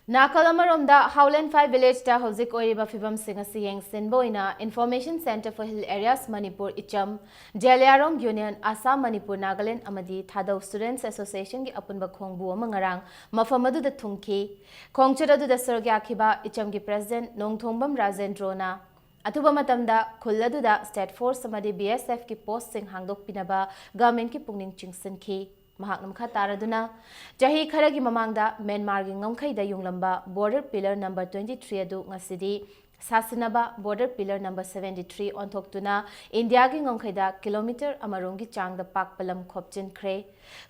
ꯅꯥꯀꯜ ꯑꯃꯔꯣꯝꯗ, ꯍꯥꯎꯂꯦꯟꯐꯥꯏ villageꯇ ꯍꯧꯖꯤꯛ ꯑꯣꯏꯔꯤꯕ ꯐꯤꯕꯝꯁꯤꯡ ꯑꯁꯤ ꯌꯦꯡꯁꯤꯟꯕ ꯑꯣꯏꯅ Information Centre for Hill Areas Manipur, ꯏꯆꯝ, ꯖꯦꯂꯤꯌꯥꯔꯣꯡ Union, Assam, Manipur, Nagaland ꯑꯃꯗꯤ ꯊꯥꯗꯧ Students Associationꯒꯤ ꯑꯄꯨꯟꯕ ꯈꯣꯡꯕꯨ ꯑꯃ ꯉꯔꯥꯡ ꯃꯐꯝ ꯑꯗꯨꯗ ꯊꯨꯡꯈꯤ꯫ ꯈꯣꯡꯆꯠ ꯑꯗꯨꯗ ꯁꯔꯨꯛ ꯌꯥꯈꯤꯕ ꯏꯆꯝꯒꯤ President ꯅꯣꯡꯊꯣꯡꯕꯝ ꯔꯥꯖꯦꯟꯗ꯭ꯔꯣꯅ ꯑꯊꯨꯕ ꯃꯇꯝꯗ ꯈꯨꯜ ꯑꯗꯨꯗ state force ꯑꯃꯗꯤ B S F ꯀꯤ post ꯁꯤꯡ ꯍꯥꯡꯗꯣꯛꯄꯤꯅꯕ government ꯀꯤ ꯄꯨꯛꯅꯤꯡ ꯆꯤꯡꯁꯤꯟꯈꯤ꯫ ꯃꯍꯥꯛꯅ ꯃꯈꯥ ꯇꯥꯔꯗꯨꯅ, ꯆꯍꯤ ꯈꯔꯒꯤ ꯃꯃꯥꯡꯗ ꯃ꯭ꯌꯥꯟꯃꯥꯔꯒꯤ ꯉꯝꯈꯩꯗ ꯌꯨꯡꯂꯝꯕ border pillar number twenty three ꯑꯗꯨ ꯉꯁꯤꯗꯤ ꯁꯥꯁꯤꯟꯅꯕ border pillar number seventy three ꯑꯣꯟꯊꯣꯛꯇꯨꯅ ꯏꯟꯗꯤꯌꯥꯒꯤ ꯉꯝꯈꯩꯗ kilometre ꯑꯃꯔꯣꯝꯒꯤ ꯆꯥꯡꯗ ꯄꯥꯛꯄ ꯂꯝ ꯈꯣꯞꯆꯤꯟꯈ꯭ꯔꯦ꯫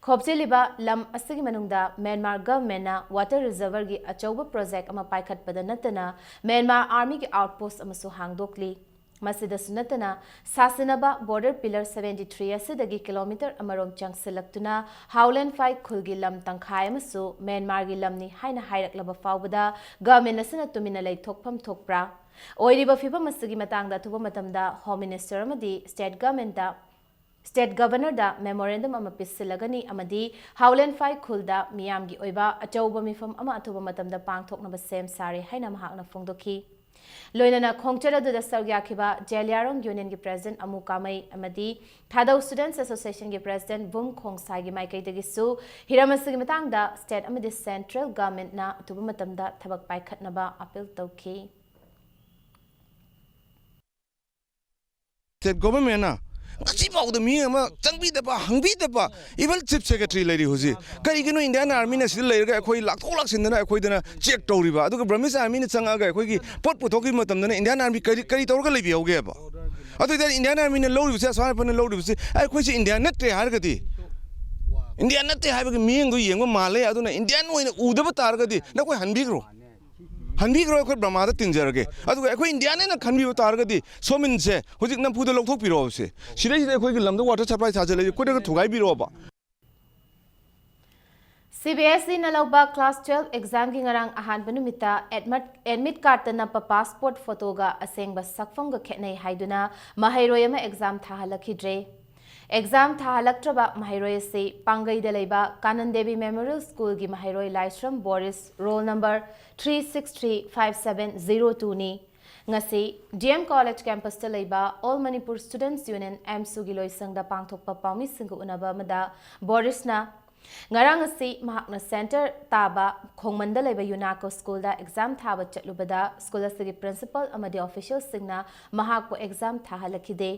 ꯈꯣꯞꯆꯤꯜꯂꯤꯕ ꯂꯝ ꯑꯁꯤꯒꯤ ꯃꯅꯨꯡꯗ ꯃ꯭ꯌꯥꯟꯃꯥꯔ government ꯅ water reservoir ꯒꯤ ꯑꯆꯧꯕ project ꯑꯃ ꯄꯥꯏꯈꯠꯄꯗ ꯅꯠꯇꯅ ꯃ꯭ꯌꯥꯟꯃꯥꯔ army ꯒꯤ outpost ꯑꯃꯁꯨ ꯍꯥꯡꯗꯣꯛꯂꯤ꯫ ꯃꯁꯤꯗꯁꯨ ꯅꯠꯇꯅ ꯁꯥꯁꯤꯟꯅꯕ border pillar seventy three ꯑꯁꯤꯗꯒꯤ kilometre ꯑꯃꯔꯣꯝ ꯆꯪꯁꯤꯜꯂꯛꯇꯨꯅ ꯍꯥꯎꯂꯦꯟꯐꯥꯏ ꯈꯨꯜꯒꯤ ꯂꯝ ꯇꯪꯈꯥꯏ ꯑꯃꯁꯨ ꯃ꯭ꯌꯥꯟꯃꯥꯔꯒꯤ ꯂꯝꯅꯤ ꯍꯥꯏꯅ ꯍꯥꯏꯔꯛꯂꯕ ꯐꯥꯎꯕꯗ government ꯑꯁꯤꯅ ꯇꯨꯃꯤꯟꯅ ꯂꯩꯊꯣꯛꯐꯝ ꯊꯣꯛꯄ꯭ꯔꯥ? ꯑꯣꯏꯔꯤꯕ ꯐꯤꯕꯝ ꯑꯁꯤꯒꯤ ꯃꯇꯥꯡꯗ ꯑꯊꯨꯕ ꯃꯇꯝꯗ Home Minister ꯑꯃꯗꯤ state government ꯗ, state governor ꯗ memorandum ꯑꯃ ꯄꯤꯁꯤꯜꯂꯒꯅꯤ ꯑꯃꯗꯤ ꯍꯥꯎꯂꯦꯟꯐꯥꯏ ꯈꯨꯜꯗ ꯃꯤꯌꯥꯝꯒꯤ ꯑꯣꯏꯕ ꯑꯆꯧꯕ ꯃꯤꯐꯝ ꯑꯃ ꯑꯊꯨꯕ ꯃꯇꯝꯗ ꯄꯥꯡꯊꯣꯛꯅꯕ ꯁꯦꯝ ꯁꯥꯔꯦ ꯍꯥꯏꯅ ꯃꯍꯥꯛꯅ ꯐꯣꯡꯗꯣꯛꯈꯤ꯫ ꯂꯣꯏꯅꯅ ꯈꯣꯡꯆꯠ ꯑꯗꯨꯗ ꯁꯔꯨꯛ ꯌꯥꯈꯤꯕ ꯖꯦꯂꯤꯌꯥꯡꯔꯣꯡ Union ꯒꯤ President ꯑꯃꯨ ꯀꯥꯃꯩ ꯑꯃꯗꯤ ꯊꯥꯗꯧ Students Association ꯒꯤ President ꯚꯨꯝ ꯈꯣꯡꯁꯥꯏꯒꯤ ꯃꯥꯏꯀꯩꯗꯒꯤꯁꯨ ꯍꯤꯔꯝ ꯑꯁꯤꯒꯤ ꯃꯇꯥꯡꯗ state ꯑꯃꯗꯤ central government ꯅ ꯑꯊꯨꯕ ꯃꯇꯝꯗ ꯊꯕꯛ ꯄꯥꯏꯈꯠꯅꯕ appeal ꯇꯧꯈꯤ꯫ State government ꯅ ꯉꯁꯤꯐꯥꯎꯗ ꯃꯤ ꯑꯃ ꯆꯪꯕꯤꯗꯕ, ꯍꯪꯕꯤꯗꯕ, even Chief Secretary ꯂꯩꯔꯤ ꯍꯧꯖꯤꯛ꯫ ꯀꯔꯤꯒꯤꯅꯣ Indian Army ꯅ ꯁꯤꯗ ꯂꯩꯔꯒ ꯑꯩꯈꯣꯏ ꯂꯥꯛꯊꯣꯛ ꯂꯥꯛꯁꯤꯟꯗꯅ ꯑꯩꯈꯣꯏꯗꯅ check ꯇꯧꯔꯤꯕ? ꯑꯗꯨꯒ Burmese Army ꯅ ꯆꯪꯉꯛꯑꯒ ꯑꯩꯈꯣꯏꯒꯤ ꯄꯣꯠ ꯄꯨꯊꯣꯛꯈꯤꯕ ꯃꯇꯝꯗꯅ Indian Army ꯀꯔꯤ, ꯀꯔꯤ ꯇꯧꯔꯒ ꯂꯩꯕꯤꯍꯧꯒꯦꯕ? ꯑꯗꯨ ꯑꯣꯏꯇꯥꯔꯗꯤ Indian Army ꯅ ꯂꯧꯔꯤꯕꯁꯦ, ꯑꯁꯥꯝ ꯔꯥꯏꯐꯜꯅ ꯂꯧꯔꯤꯕꯁꯦ ꯑꯩꯈꯣꯏꯁꯦ Indian ꯅꯠꯇ꯭ꯔꯦ ꯍꯥꯏꯔꯒꯗꯤ, Indian ꯅꯠꯇꯦ ꯍꯥꯏꯕꯒꯤ ꯃꯤꯠꯌꯦꯡꯗꯣ ꯌꯦꯡꯕ ꯃꯥꯜꯂꯦ꯫ ꯑꯗꯨꯅ Indian ꯑꯣꯏꯅ ꯎꯗꯕ ꯇꯥꯔꯒꯗꯤ ꯅꯈꯣꯏ ꯍꯟꯕꯤꯈ꯭ꯔꯣ꯫ ꯍꯟꯕꯤꯈ꯭ꯔꯣ, ꯑꯩꯈꯣꯏ ꯕꯔꯃꯥꯗ ꯇꯤꯟꯖꯔꯒꯦ꯫ ꯑꯗꯨꯒ ꯑꯩꯈꯣꯏ Indian ꯅꯦꯅ ꯈꯟꯕꯤꯕ ꯇꯥꯔꯒꯗꯤ ꯁꯣꯃꯤꯟꯁꯦ ꯍꯧꯖꯤꯛ ꯅꯝꯐꯨꯗ ꯂꯧꯊꯣꯛꯄꯤꯔꯛꯑꯣꯁꯦ꯫ ꯁꯤꯗꯩꯁꯤꯗ ꯑꯩꯈꯣꯏꯒꯤ ꯂꯝꯗ water supply ꯁꯥꯖꯜꯂꯛꯏꯁꯦ ꯀꯨꯠꯅꯒ ꯊꯨꯒꯥꯏꯕꯤꯔꯛꯑꯣꯕ꯫ C B S E ꯅ ꯂꯧꯕ class twelve exam ꯒꯤ ꯉꯔꯥꯡ ꯑꯍꯥꯟꯕ ꯅꯨꯃꯤꯠꯇ admit, admit card ꯇ ꯅꯞꯄ passport photo ꯒ ꯑꯁꯦꯡꯕ ꯁꯛꯐꯝꯒ ꯈꯦꯠꯅꯩ ꯍꯥꯏꯗꯨꯅ ꯃꯍꯩꯔꯣꯏ ꯑꯃ exam ꯊꯥꯍꯜꯂꯛꯈꯤꯗ꯭ꯔꯦ꯫ Exam ꯊꯥꯍꯜꯂꯛꯇ꯭ꯔꯕ ꯃꯍꯩꯔꯣꯏ ꯑꯁꯤ ꯄꯥꯡꯒꯩꯗ ꯂꯩꯕ ꯀꯥꯅꯟ ꯗꯦꯕꯤ Memorial School ꯒꯤ ꯃꯍꯩꯔꯣꯏ ꯂꯥꯏꯁ꯭ꯔꯝ ꯕꯣꯔꯤꯁ, roll number three six three five seven zero two ꯅꯤ꯫ ꯉꯁꯤ D M College campus ꯇ ꯂꯩꯕ All Manipur Students Union, ꯑꯦꯝꯁꯨꯒꯤ ꯂꯣꯏꯁꯪꯗ ꯄꯥꯡꯊꯣꯛꯄ ꯄꯥꯎꯃꯤꯁꯤꯡꯒ ꯎꯅꯕ ꯑꯃꯗ ꯕꯣꯔꯤꯁꯅ ꯉꯔꯥꯡ ꯑꯁꯤ ꯃꯍꯥꯛꯅ center ꯇꯥꯕ ꯈꯣꯡꯃꯟꯗ ꯂꯩꯕ ꯌꯨꯅꯥꯀꯣ ꯁ꯭ꯀꯨꯜꯗ exam ꯊꯥꯕ ꯆꯠꯂꯨꯕꯗ ꯁ꯭ꯀꯨꯜ ꯑꯁꯤꯒꯤ principal ꯑꯃꯗꯤ officialꯁꯤꯡꯅ ꯃꯍꯥꯛꯄꯨ exam ꯊꯥꯍꯜꯂꯛꯈꯤꯗꯦ꯫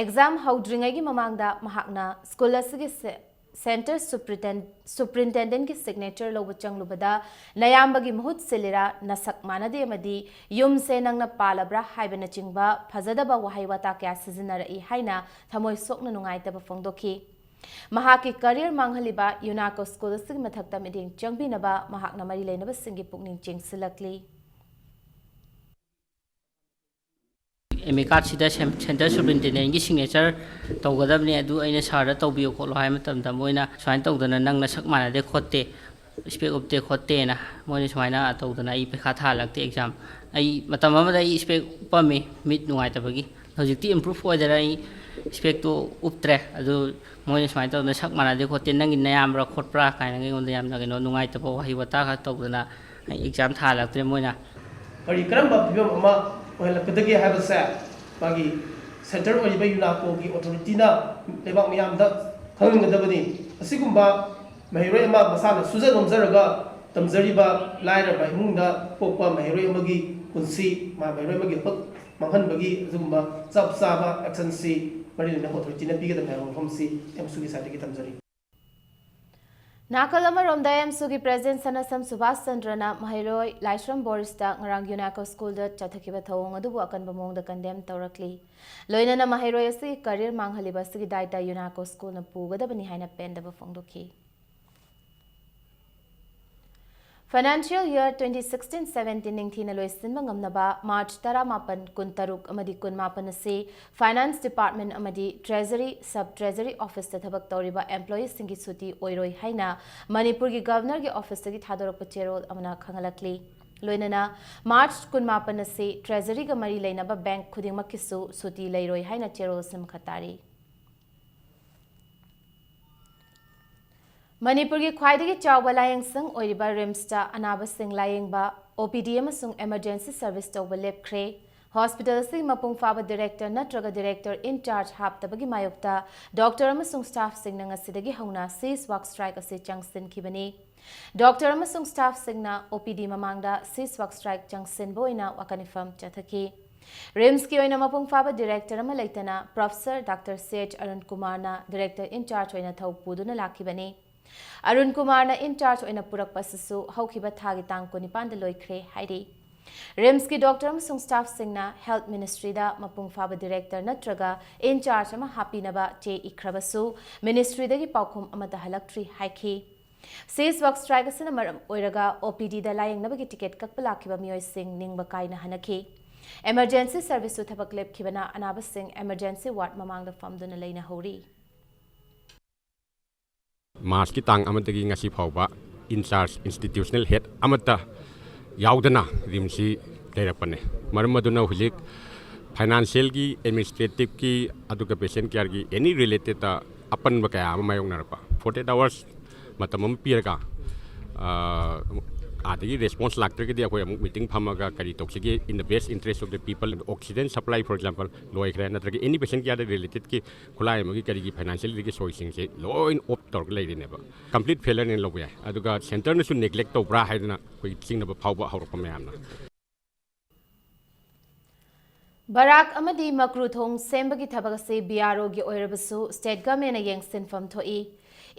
Exam ꯍꯧꯗ꯭ꯔꯤꯉꯩꯒꯤ ꯃꯃꯥꯡꯗ ꯃꯍꯥꯛꯅ ꯁ꯭ꯀꯨꯜ ꯑꯁꯤꯒꯤ center superintendentꯀꯤ signature ꯂꯧꯕ ꯆꯪꯂꯨꯕꯗ "ꯅꯌꯥꯝꯕꯒꯤ ꯃꯍꯨꯠ ꯁꯤꯜꯂꯤꯔꯥ, ꯅꯁꯛ ꯃꯥꯟꯅꯗꯦ ꯑꯃꯗꯤ ꯌꯨꯝꯁꯦ ꯅꯪꯅ ꯄꯥꯜꯂꯕ꯭ꯔꯥ" ꯍꯥꯏꯕꯅꯆꯤꯡꯕ ꯐꯖꯗꯕ ꯋꯥꯍꯩ ꯋꯥꯇꯥ ꯀꯌꯥ ꯁꯤꯖꯤꯟꯅꯔꯛꯏ ꯍꯥꯏꯅ ꯊꯃꯣꯏ ꯁꯣꯛꯅ ꯅꯨꯡꯉꯥꯏꯇꯕ ꯐꯣꯡꯗꯣꯛꯈꯤ꯫ ꯃꯍꯥꯛꯀꯤ career ꯃꯥꯡꯍꯜꯂꯤꯕ ꯌꯨꯅꯥꯀꯣ ꯁ꯭ꯀꯨꯜ ꯑꯁꯤꯒꯤ ꯃꯊꯛꯇ ꯃꯤꯠꯌꯦꯡ ꯆꯪꯕꯤꯅꯕ ꯃꯍꯥꯛꯅ ꯃꯔꯤ ꯂꯩꯅꯕꯁꯤꯡꯒꯤ ꯄꯨꯛꯅꯤꯡ ꯆꯤꯡꯁꯤꯜꯂꯛꯂꯤ꯫ ꯑꯦꯝ ꯑꯦ ꯀꯥꯔꯠꯁꯤꯗ center superintendentꯀꯤ signature ꯇꯧꯒꯗꯕꯅꯤ, ꯑꯗꯨ ꯑꯩꯅ ꯁꯥꯔꯗ ꯇꯧꯕꯤꯌꯨ ꯈꯣꯠꯂꯣ ꯍꯥꯏꯕ ꯃꯇꯝꯗ ꯃꯣꯏꯅ ꯁꯨꯃꯥꯏꯅ ꯇꯧꯗꯅ "ꯅꯪ ꯅꯁꯛ ꯃꯥꯟꯅꯗꯦ ꯈꯣꯠꯇꯦ, spec ꯎꯞꯇꯦ ꯈꯣꯠꯇꯦꯅ" ꯃꯣꯏꯅ ꯁꯨꯃꯥꯏꯅ ꯇꯧꯗꯅ ꯑꯩ ꯄꯩꯈꯥ ꯊꯥꯍꯜꯂꯛꯇꯦ exam꯫ ꯑꯩ ꯃꯇꯝ ꯑꯃꯗ ꯑꯩ spec ꯎꯞꯄꯝꯃꯤ ꯃꯤꯠ ꯅꯨꯡꯉꯥꯏꯇꯕꯒꯤ, ꯍꯧꯖꯤꯛꯇꯤ improve ꯑꯣꯏꯗꯅ ꯑꯩ specꯇꯣ ꯎꯞꯇ꯭ꯔꯦ꯫ ꯑꯗꯨ ꯃꯣꯏꯅ ꯁꯨꯃꯥꯏꯅ ꯇꯧꯗꯅ "ꯁꯛ ꯃꯥꯟꯅꯗꯦ ꯈꯣꯠꯇꯦ, ꯅꯪꯒꯤ ꯅꯌꯥꯝꯕ꯭ꯔꯥ ꯈꯣꯠꯄ꯭ꯔꯥ" ꯀꯥꯏꯅꯒ ꯑꯩꯉꯣꯟꯗ ꯌꯥꯝꯅ ꯀꯩꯅꯣ ꯅꯨꯡꯉꯥꯏꯇꯕ ꯋꯥꯍꯩ ꯋꯥꯇꯥ ꯈꯔ ꯇꯧꯗꯅ ꯑꯩ exam ꯊꯥꯍꯜꯂꯛꯇ꯭ꯔꯦ ꯃꯣꯏꯅ꯫ ꯀꯔꯤ ꯀꯔꯝꯕ ꯐꯤꯕꯝ ꯑꯃ ꯑꯣꯏꯍꯜꯂꯛꯀꯗꯒꯦ ꯍꯥꯏꯕꯁꯦ ꯃꯥꯒꯤ center ꯑꯣꯏꯔꯤꯕ ꯌꯨꯅꯥꯀꯣꯒꯤ authorityꯅ ꯂꯩꯕꯥꯛ ꯃꯤꯌꯥꯝꯗ ꯈꯪꯍꯟꯒꯗꯕꯅꯤ꯫ ꯑꯁꯤꯒꯨꯝꯕ ꯃꯍꯩꯔꯣꯏ ꯑꯃ ꯃꯁꯥꯅ ꯁꯨꯖ ꯅꯣꯝꯖꯔꯒ ꯇꯝꯖꯔꯤꯕ ꯂꯥꯏꯔꯕ ꯏꯃꯨꯡꯗ ꯄꯣꯛꯄ ꯃꯍꯩꯔꯣꯏ ꯑꯃꯒꯤ ꯄꯨꯟꯁꯤ, ꯃꯍꯩꯔꯣꯏ ꯑꯃꯒꯤ ꯍꯛ ꯃꯥꯡꯍꯟꯕꯒꯤ ꯑꯗꯨꯒꯨꯝꯕ ꯆꯞ ꯆꯥꯕ actionꯁꯤ ꯃꯔꯤ ꯂꯩꯅꯕ authorityꯅ ꯄꯤꯒꯗꯕꯅꯤ ꯍꯥꯏꯕ ꯋꯥꯐꯝꯁꯤ ꯑꯦꯝꯁꯨꯒꯤ sideꯇꯒꯤ ꯊꯝꯖꯔꯤ꯫ ꯅꯥꯀꯜ ꯑꯃꯔꯣꯝꯗ ꯑꯦꯝꯁꯨꯒꯤ president ꯁꯅꯥꯁꯝ ꯁꯨꯕꯥꯁ ꯆꯟꯗ꯭ꯔꯅ ꯃꯍꯩꯔꯣꯏ ꯂꯥꯏꯁ꯭ꯔꯝ ꯕꯣꯔꯤꯁꯇ ꯉꯔꯥꯡ ꯌꯨꯅꯥꯀꯣ ꯁ꯭ꯀꯨꯜꯗ ꯆꯠꯊꯈꯤꯕ ꯊꯧꯑꯣꯡ ꯑꯗꯨꯕꯨ ꯑꯀꯟꯕ ꯃꯑꯣꯡꯗ condemn ꯇꯧꯔꯛꯂꯤ꯫ ꯂꯣꯏꯅꯅ ꯃꯍꯩꯔꯣꯏ ꯑꯁꯤꯒꯤ career ꯃꯥꯡꯍꯜꯂꯤꯕ ꯑꯁꯤꯒꯤ ꯗꯥꯏꯇ ꯌꯨꯅꯥꯀꯣ ꯁ꯭ꯀꯨꯜꯅ ꯄꯨꯒꯗꯕꯅꯤ ꯍꯥꯏꯅ ꯄꯦꯟꯗꯕ ꯐꯣꯡꯗꯣꯛꯈꯤ꯫ Financial year twenty sixteen seventeen ꯅꯤꯡꯊꯤꯅ ꯂꯣꯏꯁꯤꯟꯕ ꯉꯝꯅꯕ March ꯇꯔꯥꯃꯥꯄꯟ, ꯀꯨꯟꯇꯔꯨꯛ ꯑꯃꯗꯤ ꯀꯨꯟꯃꯥꯄꯟ ꯑꯁꯤ Finance Department ꯑꯃꯗꯤ Treasury, Sub Treasury Officeꯇ ꯊꯕꯛ ꯇꯧꯔꯤꯕ employeeꯁꯤꯡꯒꯤ ꯁꯨꯇꯤ ꯑꯣꯏꯔꯣꯏ ꯍꯥꯏꯅ ꯃꯅꯤꯄꯨꯔꯒꯤ Governorꯒꯤ officeꯇꯒꯤ ꯊꯥꯗꯣꯔꯛꯄ ꯆꯦꯔꯣꯜ ꯑꯃꯅ ꯈꯪꯍꯜꯂꯛꯂꯤ꯫ ꯂꯣꯏꯅꯅ March ꯀꯨꯟꯃꯥꯄꯟ ꯑꯁꯤ Treasuryꯒ ꯃꯔꯤ ꯂꯩꯅꯕ bank ꯈꯨꯗꯤꯡꯃꯛꯀꯤꯁꯨ ꯁꯨꯇꯤ ꯂꯩꯔꯣꯏ ꯍꯥꯏꯅ ꯆꯦꯔꯣꯜ ꯑꯁꯤ ꯃꯈꯥ ꯇꯥꯔꯤ꯫ ꯃꯅꯤꯄꯨꯔꯒꯤ ꯈ꯭ꯋꯥꯏꯗꯒꯤ ꯆꯥꯎꯕ ꯂꯥꯌꯦꯡꯁꯪ ꯑꯣꯏꯔꯤꯕ RIMSꯇ ꯑꯅꯥꯕꯁꯤꯡ ꯂꯥꯌꯦꯡꯕ OPD ꯑꯃꯁꯨꯡ emergency service ꯇꯧꯕ ꯂꯦꯞꯈ꯭ꯔꯦ꯫ Hospital ꯑꯁꯤ ꯃꯄꯨꯡ ꯐꯥꯕ director ꯅꯠꯇ꯭ꯔꯒ director in charge ꯍꯥꯞꯇꯕꯒꯤ ꯃꯥꯌꯣꯛꯇ doctor ꯑꯃꯁꯨꯡ staff ꯁꯤꯡꯅ ꯉꯁꯤꯗꯒꯤ ꯍꯧꯅ cease work strike ꯑꯁꯤ ꯆꯪꯁꯤꯟꯈꯤꯕꯅꯤ꯫ Doctor ꯑꯃꯁꯨꯡ staff ꯁꯤꯡꯅ OPD ꯃꯃꯥꯡꯗ cease work strike ꯆꯪꯁꯤꯟꯕ ꯑꯣꯏꯅ ꯋꯥꯀꯠ ꯃꯤꯐꯝ ꯆꯠꯊꯈꯤ꯫ RIMSꯀꯤ ꯑꯣꯏꯅ ꯃꯄꯨꯡ ꯐꯥꯕ director ꯑꯃ ꯂꯩꯇꯅ Professor Doctor C H Arun ꯀꯨꯃꯥꯔꯅ director in charge ꯑꯣꯏꯅ ꯊꯧ ꯄꯨꯗꯨꯅ ꯂꯥꯛꯈꯤꯕꯅꯤ꯫ ꯑꯔꯨꯟ ꯀꯨꯃꯥꯔꯅ in charge ꯑꯣꯏꯅ ꯄꯨꯔꯛꯄ ꯑꯁꯤꯁꯨ ꯍꯧꯈꯤꯕ ꯊꯥꯒꯤ ꯇꯥꯡ ꯀꯨꯟꯅꯤꯄꯥꯟꯗ ꯂꯣꯏꯈ꯭ꯔꯦ ꯍꯥꯏꯔꯤ꯫ RIMSꯀꯤ doctor ꯑꯃꯁꯨꯡ staff ꯁꯤꯡꯅ Health Ministryꯗ ꯃꯄꯨꯡ ꯐꯥꯕ director ꯅꯠꯇ꯭ꯔꯒ in charge ꯑꯃ ꯍꯥꯞꯄꯤꯅꯕ ꯆꯦ ꯏꯈ꯭ꯔꯕꯁꯨ ministryꯗꯒꯤ ꯄꯥꯎꯈꯨꯝ ꯑꯃꯠꯇ ꯍꯜꯂꯛꯇ꯭ꯔꯤ ꯍꯥꯏꯈꯤ꯫ Cease work strike ꯑꯁꯤꯅ ꯃꯔꯝ ꯑꯣꯏꯔꯒ OPDꯗ ꯂꯥꯌꯦꯡꯅꯕꯒꯤ ticket ꯀꯛꯄ ꯂꯥꯛꯈꯤꯕ ꯃꯤꯑꯣꯏꯁꯤꯡ ꯅꯤꯡꯕ ꯀꯥꯏꯅ ꯍꯟꯅꯈꯤ꯫ Emergency serviceꯁꯨ ꯊꯕꯛ ꯂꯦꯞꯈꯤꯕꯅ ꯑꯅꯥꯕꯁꯤꯡ emergency ward ꯃꯃꯥꯡꯗ ꯐꯝꯗꯨꯅ ꯂꯩꯅꯍꯧꯔꯤ꯫ Marchꯀꯤ ꯇꯥꯡ ꯑꯃꯗꯒꯤ ꯉꯁꯤ ꯐꯥꯎꯕ in charge institutional head ꯑꯃꯠꯇ ꯌꯥꯎꯗꯅ RIMSꯁꯤ ꯂꯩꯔꯛꯄꯅꯦ꯫ ꯃꯔꯝ ꯑꯗꯨꯅ ꯍꯧꯖꯤꯛ financialꯒꯤ, administrativeꯀꯤ, ꯑꯗꯨꯒ patient careꯒꯤ any relatedꯇ ꯑꯄꯟꯕ ꯀꯌꯥ ꯑꯃ ꯃꯥꯌꯣꯛꯅꯔꯛꯄ꯫ Forty eight hours ꯃꯇꯝ ꯑꯃ ꯄꯤꯔꯒ, ꯑ, ꯑꯥꯗꯒꯤ response ꯂꯥꯛꯇ꯭ꯔꯒꯗꯤ ꯑꯩꯈꯣꯏ ꯑꯃꯨꯛ meeting ꯐꯝꯃꯒ ꯀꯔꯤ ꯇꯧꯁꯤꯒꯦ, in the best interest of the people, oxygen supply, for example, ꯂꯣꯏꯈ꯭ꯔꯦ, ꯅꯠꯇ꯭ꯔꯒ any patient careꯗ relatedꯀꯤ ꯈꯨꯠꯂꯥꯏ ꯑꯃꯒꯤ ꯀꯔꯤꯒꯤ financialꯗꯒꯤ ꯁꯣꯏꯁꯤꯡꯁꯦ ꯂꯣꯏꯅ off ꯇꯧꯔꯒ ꯂꯩꯔꯤꯅꯦꯕ꯫ Complete failureꯅꯦꯅ ꯂꯧꯕ ꯌꯥꯏ꯫ ꯑꯗꯨꯒ centreꯅꯁꯨ neglect ꯇꯧꯕ꯭ꯔꯥ ꯍꯥꯏꯗꯅ ꯑꯩꯈꯣꯏ ꯆꯤꯡꯅꯕ ꯐꯥꯎꯕ ꯍꯧꯔꯛꯄ ꯃꯌꯥꯝꯅ꯫ ꯕꯔꯥꯛ ꯑꯃꯗꯤ ꯃꯀ꯭ꯔꯨ ꯊꯣꯡ ꯁꯦꯝꯕꯒꯤ ꯊꯕꯛ ꯑꯁꯤ BROꯒꯤ ꯑꯣꯏꯔꯕꯁꯨ state governmentꯅ ꯌꯦꯡꯁꯤꯟꯐꯝ ꯊꯣꯛꯏ꯫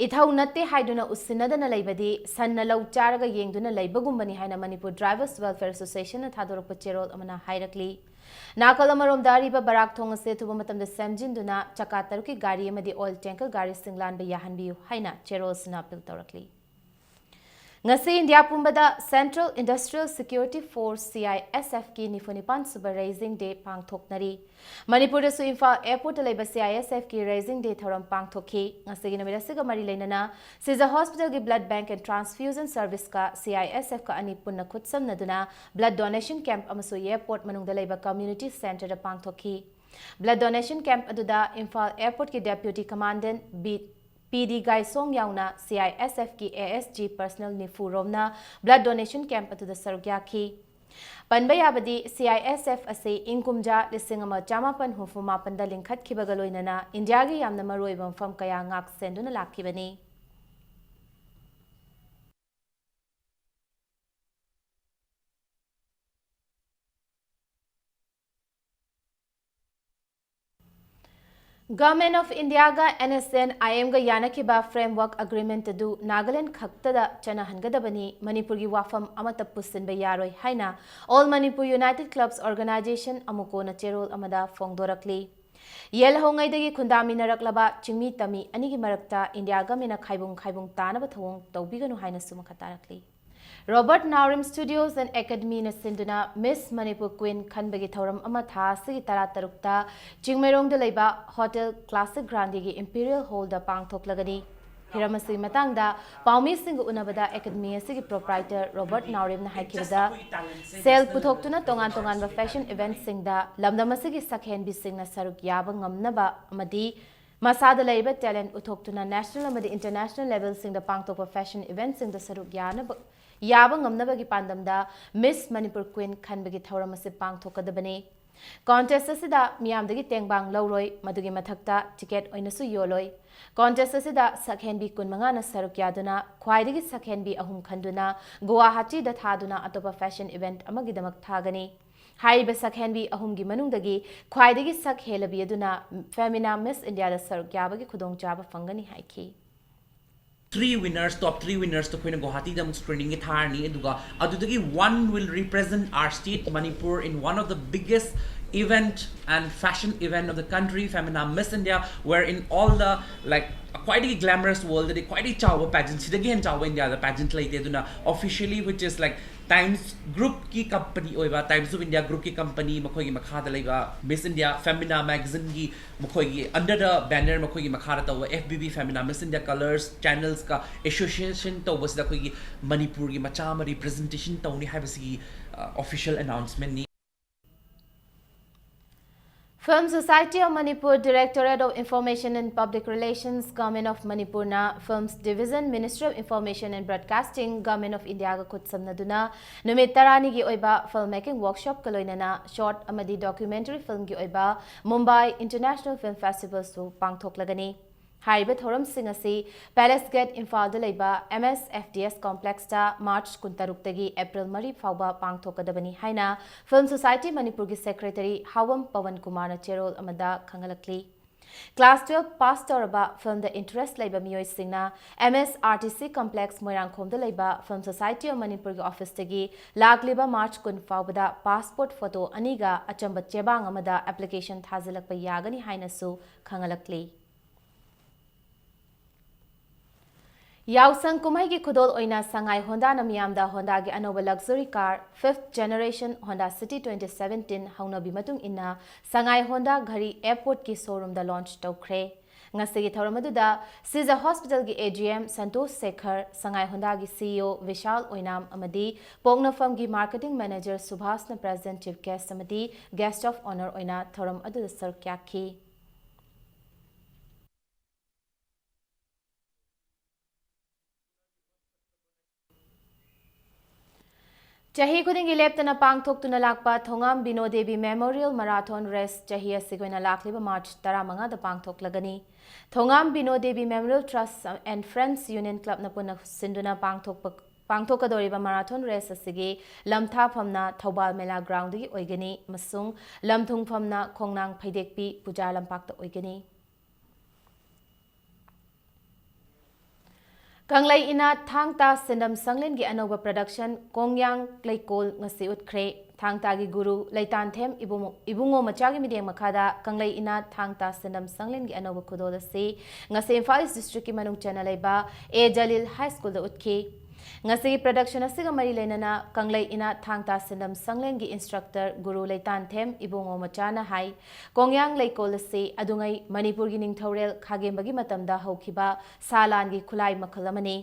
ꯏꯊꯧ ꯅꯠꯇꯦ ꯍꯥꯏꯗꯨꯅ ꯎꯁꯤꯟꯅꯗꯅ ꯂꯩꯕꯗꯤ ꯁꯟꯅ ꯂꯧ ꯆꯥꯔꯒ ꯌꯦꯡꯗꯨꯅ ꯂꯩꯕꯒꯨꯝꯕꯅꯤ ꯍꯥꯏꯅ Manipur Drivers Welfare Associationꯅ ꯊꯥꯗꯣꯔꯛꯄ ꯆꯦꯔꯣꯜ ꯑꯃꯅ ꯍꯥꯏꯔꯛꯂꯤ꯫ ꯅꯥꯀꯜ ꯑꯃꯔꯣꯝꯗ ꯑꯔꯤꯕ ꯕꯔꯥꯛ ꯊꯣꯡ ꯑꯁꯤ ꯑꯊꯨꯕ ꯃꯇꯝꯗ ꯁꯦꯝꯖꯤꯟꯗꯨꯅ ꯆꯀꯥ ꯇꯔꯨꯛꯀꯤ ꯒꯥꯔꯤ ꯑꯃꯗꯤ oil tanker ꯒꯥꯔꯤꯁꯤꯡ ꯂꯥꯟꯕ ꯌꯥꯍꯟꯕꯤꯌꯨ ꯍꯥꯏꯅ ꯆꯦꯔꯣꯜꯁꯤꯅ appeal ꯇꯧꯔꯛꯂꯤ꯫ ꯉꯁꯤ ꯏꯟꯗꯤꯌꯥ ꯄꯨꯝꯕꯗ Central Industrial Security Force, CISFꯀꯤ ꯅꯤꯐꯨ ꯅꯤꯄꯥꯟ ꯁꯨꯕ Raising Day ꯄꯥꯡꯊꯣꯛꯅꯔꯤ꯫ ꯃꯅꯤꯄꯨꯔꯗꯁꯨ ꯏꯝꯐꯥꯜ airportꯇ ꯂꯩꯕ CISFꯀꯤ Raising Day ꯊꯧꯔꯝ ꯄꯥꯡꯊꯣꯛꯈꯤ꯫ ꯉꯁꯤꯒꯤ ꯅꯨꯃꯤꯠ ꯑꯁꯤꯒ ꯃꯔꯤ ꯂꯩꯅꯅ Sija Hospitalꯒꯤ Blood Bank and Transfusion Serviceꯀ CISFꯀ ꯑꯅꯤ ꯄꯨꯟꯅ ꯈꯨꯠꯁꯝꯅꯗꯨꯅ blood donation camp ꯑꯃꯁꯨ airport ꯃꯅꯨꯡꯗ ꯂꯩꯕ community centreꯗ ꯄꯥꯡꯊꯣꯛꯈꯤ꯫ Blood donation camp ꯑꯗꯨꯗ ꯏꯝꯐꯥꯜ airportꯀꯤ Deputy Commandant ꯕꯤ, ꯄꯤ ꯗꯤ ꯒꯥꯏꯁꯣꯡ ꯌꯥꯎꯅ CISFꯀꯤ ASG personnel ꯅꯤꯐꯨ ꯔꯣꯝꯅ blood donation camp ꯑꯗꯨꯗ ꯁꯔꯨꯛ ꯌꯥꯈꯤ꯫ ꯄꯟꯕ ꯌꯥꯕꯗꯤ, C I S F ꯑꯁꯤ ꯏꯪ ꯀꯨꯝꯖꯥ ꯂꯤꯁꯤꯡ ꯑꯃ ꯆꯃꯥꯄꯟ ꯍꯨꯝꯐꯨ ꯃꯥꯄꯟꯗ ꯂꯤꯡꯈꯠꯈꯤꯕꯒ ꯂꯣꯏꯅꯅ ꯏꯟꯗꯤꯌꯥꯒꯤ ꯌꯥꯝꯅ ꯃꯔꯨꯑꯣꯏꯕ ꯃꯐꯝ ꯀꯌꯥ ꯉꯥꯛ ꯁꯦꯟꯗꯨꯅ ꯂꯥꯛꯈꯤꯕꯅꯤ꯫ Government of Indiaꯒ N S N I Mꯒ ꯌꯥꯅꯈꯤꯕ Framework Agreement ꯑꯗꯨ ꯅꯥꯒꯥꯂꯦꯟ ꯈꯛꯇꯗ ꯆꯠꯅꯍꯟꯒꯗꯕꯅꯤ, ꯃꯅꯤꯄꯨꯔꯒꯤ ꯋꯥꯐꯝ ꯑꯃꯠꯇ ꯄꯨꯁꯤꯟꯕ ꯌꯥꯔꯣꯏ ꯍꯥꯏꯅ All Manipur United Clubs Organization ꯑꯃꯨꯀꯣꯅ ꯆꯦꯔꯣꯜ ꯑꯃꯗ ꯐꯣꯡꯗꯣꯔꯛꯂꯤ꯫ ꯌꯦꯜꯍꯧꯉꯩꯗꯒꯤ ꯈꯨꯟꯗꯥꯃꯤꯟꯅꯔꯛꯂꯕ ꯆꯤꯡꯃꯤ ꯇꯝꯃꯤ ꯑꯅꯤꯒꯤ ꯃꯔꯛꯇ ꯏꯟꯗꯤꯌꯥ ꯒꯃꯦꯟꯅ ꯈꯥꯏꯕꯨꯡ ꯈꯥꯏꯕꯨꯡ ꯇꯥꯅꯕ ꯊꯧꯑꯣꯡ ꯇꯧꯕꯤꯒꯅꯨ ꯍꯥꯏꯅꯁꯨ ꯃꯈꯥ ꯇꯥꯔꯛꯂꯤ꯫ Robert Naorem Studios and Academyꯅ ꯁꯤꯟꯗꯨꯅ Miss Manipur Queen ꯈꯟꯕꯒꯤ ꯊꯧꯔꯝ ꯑꯃ ꯊꯥ ꯑꯁꯤꯒꯤ ꯇꯔꯥꯇꯔꯨꯛꯇ ꯆꯤꯡꯃꯩꯔꯣꯡꯗ ꯂꯩꯕ Hotel Classic Grandeꯒꯤ Imperial Hallꯗ ꯄꯥꯡꯊꯣꯛꯂꯒꯅꯤ꯫ ꯍꯤꯔꯝ ꯑꯁꯤꯒꯤ ꯃꯇꯥꯡꯗ ꯄꯥꯎꯃꯤꯁꯤꯡꯒ ꯎꯅꯕꯗ Academy ꯑꯁꯤꯒꯤ proprietor Robert Naoremꯅ ꯍꯥꯏꯈꯤꯕꯗ, ꯁꯦꯜ ꯄꯨꯊꯣꯛꯇꯨꯅ ꯇꯣꯉꯥꯟ ꯇꯣꯉꯥꯟꯕ fashion eventꯁꯤꯡꯗ ꯂꯝꯗꯝ ꯑꯁꯤꯒꯤ ꯁꯛꯍꯦꯟꯕꯤꯁꯤꯡꯅ ꯁꯔꯨꯛ ꯌꯥꯕ ꯉꯝꯅꯕ ꯑꯃꯗꯤ ꯃꯁꯥꯗ ꯂꯩꯔꯤꯕ talent ꯎꯠꯊꯣꯛꯇꯨꯅ national ꯑꯃꯗꯤ international levelꯁꯤꯡꯗ ꯄꯥꯡꯊꯣꯛꯄ fashion eventꯁꯤꯡꯗ ꯁꯔꯨꯛ ꯌꯥꯅꯕ, ꯌꯥꯕ ꯉꯝꯅꯕꯒꯤ ꯄꯥꯟꯗꯝꯗ Miss Manipur Queen ꯈꯟꯕꯒꯤ ꯊꯧꯔꯝ ꯑꯁꯤ ꯄꯥꯡꯊꯣꯛꯀꯗꯕꯅꯤ꯫ Contest ꯑꯁꯤꯗ ꯃꯤꯌꯥꯝꯗꯒꯤ ꯇꯦꯡꯕꯥꯡ ꯂꯧꯔꯣꯏ, ꯃꯗꯨꯒꯤ ꯃꯊꯛꯇ ticket ꯑꯣꯏꯅꯁꯨ ꯌꯣꯜꯂꯣꯏ꯫ Contest ꯑꯁꯤꯗ ꯁꯛꯍꯦꯟꯕꯤ ꯀꯨꯟꯃꯉꯥꯅ ꯁꯔꯨꯛ ꯌꯥꯗꯨꯅ ꯈ꯭ꯋꯥꯏꯗꯒꯤ ꯁꯛꯍꯦꯟꯕꯤ ꯑꯍꯨꯝ ꯈꯟꯗꯨꯅ ꯒꯨꯋꯥꯍꯥꯇꯤꯗ ꯊꯥꯗꯨꯅ ꯑꯇꯣꯞꯄ fashion event ꯑꯃꯒꯤꯗꯃꯛ ꯊꯥꯒꯅꯤ꯫ ꯍꯥꯏꯔꯤꯕ ꯁꯛꯍꯦꯟꯕꯤ ꯑꯍꯨꯝꯒꯤ ꯃꯅꯨꯡꯗꯒꯤ ꯈ꯭ꯋꯥꯏꯗꯒꯤ ꯁꯛ ꯍꯦꯜꯂꯕꯤ ꯑꯗꯨꯅ Femina Miss Indiaꯗ ꯁꯔꯨꯛ ꯌꯥꯕꯒꯤ ꯈꯨꯗꯣꯡꯆꯥꯕ ꯐꯪꯒꯅꯤ ꯍꯥꯏꯈꯤ꯫ Three winners, top three winnersꯇꯣ ꯑꯩꯈꯣꯏꯅ ꯒꯨꯋꯥꯍꯥꯇꯤꯗ ꯑꯃꯨꯛ screeningꯒꯤ ꯊꯥꯔꯅꯤ, ꯑꯗꯨꯒ ꯑꯗꯨꯗꯒꯤ one will represent our state Manipur in one of the biggest event and fashion event of the country, Femina Miss India, where in all the, like, ꯈ꯭ꯋꯥꯏꯗꯒꯤ glamorous worldꯗꯗꯤ ꯈ꯭ꯋꯥꯏꯗꯒꯤ ꯆꯥꯎꯕ pageant, ꯁꯤꯗꯒꯤ ꯍꯦꯟꯅ ꯆꯥꯎꯕ ꯏꯟꯗꯤꯌꯥꯗ pageant ꯂꯩꯇꯦ꯫ ꯑꯗꯨꯅ officially, which is like Times Groupꯀꯤ company ꯑꯣꯏꯕ, Times of India Groupꯀꯤ company, ꯃꯈꯣꯏꯒꯤ ꯃꯈꯥꯗ ꯂꯩꯕ Miss India Femina magazineꯒꯤ ꯃꯈꯣꯏꯒꯤ under the banner, ꯃꯈꯣꯏꯒꯤ ꯃꯈꯥꯗ ꯇꯧꯕ F B B Femina Miss India Colors channelsꯀ association ꯇꯧꯕꯁꯤꯗ ꯑꯩꯈꯣꯏꯒꯤ ꯃꯅꯤꯄꯨꯔꯒꯤ ꯃꯆꯥ ꯑꯃ representation ꯇꯧꯅꯤ ꯍꯥꯏꯕꯁꯤꯒꯤ, ꯑ, official announcementꯅꯤ꯫ Film Society of Manipur, Directorate of Information and Public Relations, Government of Manipurꯅ Films Division, Ministry of Information and Broadcasting, Government of Indiaꯒ ꯈꯨꯠꯁꯝꯅꯗꯨꯅ ꯅꯨꯃꯤꯠ ꯇꯔꯥꯅꯤꯒꯤ ꯑꯣꯏꯕ film making workshopꯀ ꯂꯣꯏꯅꯅ short ꯑꯃꯗꯤ documentary filmꯒꯤ ꯑꯣꯏꯕ Mumbai International Film Festivalꯁꯨ ꯄꯥꯡꯊꯣꯛꯂꯒꯅꯤ꯫ ꯍꯥꯏꯔꯤꯕ ꯊꯧꯔꯝꯁꯤꯡ ꯑꯁꯤ Palace Gate ꯏꯝꯐꯥꯜꯗ ꯂꯩꯕ M S F D S complexꯇ March ꯀꯨꯟꯇꯔꯨꯛꯇꯒꯤ April ꯃꯔꯤ ꯐꯥꯎꯕ ꯄꯥꯡꯊꯣꯛꯀꯗꯕꯅꯤ ꯍꯥꯏꯅ Film Society ꯃꯅꯤꯄꯨꯔꯒꯤ Secretary ꯍꯥꯋꯝ ꯄꯋꯟ ꯀꯨꯃꯥꯔꯅ ꯆꯦꯔꯣꯜ ꯑꯃꯗ ꯈꯪꯍꯜꯂꯛꯂꯤ꯫ Class twelve pass ꯇꯧꯔꯕ filmꯗ interest ꯂꯩꯕ ꯃꯤꯑꯣꯏꯁꯤꯡꯅ M S R T C complex ꯃꯣꯏꯔꯥꯡꯈꯣꯝꯗ ꯂꯩꯕ Film Society of ꯃꯅꯤꯄꯨꯔꯒꯤ officeꯇꯒꯤ ꯂꯥꯛꯂꯤꯕ March ꯀꯨꯟ ꯐꯥꯎꯕꯗ passport photo ꯑꯅꯤꯒ ꯑꯆꯝꯕ ꯆꯦꯕꯥꯡ ꯑꯃꯗ application ꯊꯥꯖꯤꯜꯂꯛꯄ ꯌꯥꯒꯅꯤ ꯍꯥꯏꯅꯁꯨ ꯈꯪꯍꯜꯂꯛꯂꯤ꯫ ꯌꯥꯎꯁꯪ ꯀꯨꯝꯍꯩꯒꯤ ꯈꯨꯗꯣꯜ ꯑꯣꯏꯅ ꯁꯉꯥꯏ ꯍꯣꯟꯗꯥꯅ ꯃꯤꯌꯥꯝꯗ ꯍꯣꯟꯗꯥꯒꯤ ꯑꯅꯧꯕ luxury car fifth generation Honda City twenty seventeen ꯍꯧꯅꯕꯤ ꯃꯇꯨꯡ ꯏꯟꯅ ꯁꯉꯥꯏ ꯍꯣꯟꯗꯥ ꯘꯔꯤ airportꯀꯤ showroomꯗ launch ꯇꯧꯈ꯭ꯔꯦ꯫ ꯉꯁꯤꯒꯤ ꯊꯧꯔꯝ ꯑꯗꯨꯗ ꯁꯤꯖ hospitalꯒꯤ A G M Santosh Sekhar, Sangai ꯍꯣꯟꯗꯥꯒꯤ C E O Vishal ꯑꯣꯏꯅꯥꯝ ꯑꯃꯗꯤ ꯄꯣꯛꯅꯐꯝꯒꯤ marketing manager ꯁꯨꯚꯥꯁꯅ present chief guest ꯑꯃꯗꯤ guest of honour ꯑꯣꯏꯅ ꯊꯧꯔꯝ ꯑꯗꯨꯗ ꯁꯔꯨꯛ ꯌꯥꯈꯤ꯫ ꯆꯍꯤ ꯈꯨꯗꯤꯡꯒꯤ ꯂꯦꯞꯇꯅ ꯄꯥꯡꯊꯣꯛꯇꯨꯅ ꯂꯥꯛꯄ ꯊꯣꯉꯥꯝ ꯕꯤꯅꯣ ꯗꯦꯕꯤ Memorial Marathon Race ꯆꯍꯤ ꯑꯁꯤꯒꯤ ꯑꯣꯏꯅ ꯂꯥꯛꯂꯤꯕ March ꯇꯔꯥꯃꯉꯥꯗ ꯄꯥꯡꯊꯣꯛꯂꯒꯅꯤ꯫ Thongam ꯕꯤꯅꯣ Devi Memorial Trust and Friends Union Clubꯅ ꯄꯨꯟꯅ ꯁꯤꯟꯗꯨꯅ ꯄꯥꯡꯊꯣꯛꯄ, ꯄꯥꯡꯊꯣꯛꯀꯗꯧꯔꯤꯕ marathon race ꯑꯁꯤꯒꯤ ꯂꯝꯊꯥꯐꯝꯅ ꯊꯧꯕꯥꯜ ꯃꯦꯂꯥ groundꯗꯒꯤ ꯑꯣꯏꯒꯅꯤ ꯑꯃꯁꯨꯡ ꯂꯝꯊꯨꯡꯐꯝꯅ ꯈꯣꯡꯅꯥꯡ ꯐꯩꯗꯦꯛꯄꯤ ꯄꯨꯖꯥ ꯂꯝꯄꯥꯛꯇ ꯑꯣꯏꯒꯅꯤ꯫ ꯀꯪꯂꯩ ꯏꯅꯥꯠ ꯊꯥꯡ ꯇꯥ ꯁꯤꯟꯗꯝ ꯁꯪꯂꯦꯟꯒꯤ ꯑꯅꯧꯕ production ꯀꯣꯡꯌꯥꯡ ꯂꯩꯀꯣꯜ ꯉꯁꯤ ꯎꯠꯈ꯭ꯔꯦ꯫ ꯊꯥꯡ ꯇꯥꯒꯤ ꯒꯨꯔꯨ ꯂꯩꯇꯥꯟꯊꯦꯝ ꯏꯕꯨꯡꯉꯣ, ꯏꯕꯨꯡꯉꯣ ꯃꯆꯥꯒꯤ ꯃꯤꯠꯌꯦꯡ ꯃꯈꯥꯗ ꯀꯪꯂꯩ ꯏꯅꯥꯠ ꯊꯥꯡ ꯇꯥ ꯁꯤꯟꯗꯝ ꯁꯪꯂꯦꯟꯒꯤ ꯑꯅꯧꯕ ꯈꯨꯗꯣꯜ ꯑꯁꯤ ꯉꯁꯤ ꯏꯝꯐꯥꯜ East Districtꯀꯤ ꯃꯅꯨꯡ ꯆꯟꯅ ꯂꯩꯕ ꯑꯦ ꯖꯂꯤꯜ High Schoolꯗ ꯎꯠꯈꯤ꯫ ꯉꯁꯤꯒꯤ production ꯑꯁꯤꯒ ꯃꯔꯤ ꯂꯩꯅꯅ ꯀꯪꯂꯩ ꯏꯅꯥꯠ ꯊꯥꯡ ꯇꯥ ꯁꯤꯟꯗꯝ ꯁꯪꯂꯦꯟꯒꯤ instructor ꯒꯨꯔꯨ ꯂꯩꯇꯥꯟꯊꯦꯝ ꯏꯕꯨꯡꯉꯣ ꯃꯆꯥꯅ ꯍꯥꯏ, ꯀꯣꯡꯌꯥꯡ ꯂꯩꯀꯣꯜ ꯑꯁꯤ ꯑꯗꯨꯉꯩ ꯃꯅꯤꯄꯨꯔꯒꯤ ꯅꯤꯡꯊꯧꯔꯦꯜ ꯈꯥꯒꯦꯝꯕꯒꯤ ꯃꯇꯝꯗ ꯍꯧꯈꯤꯕ ꯁꯥ ꯂꯥꯟꯒꯤ ꯈꯨꯠꯂꯥꯏ ꯃꯈꯜ ꯑꯃꯅꯤ꯫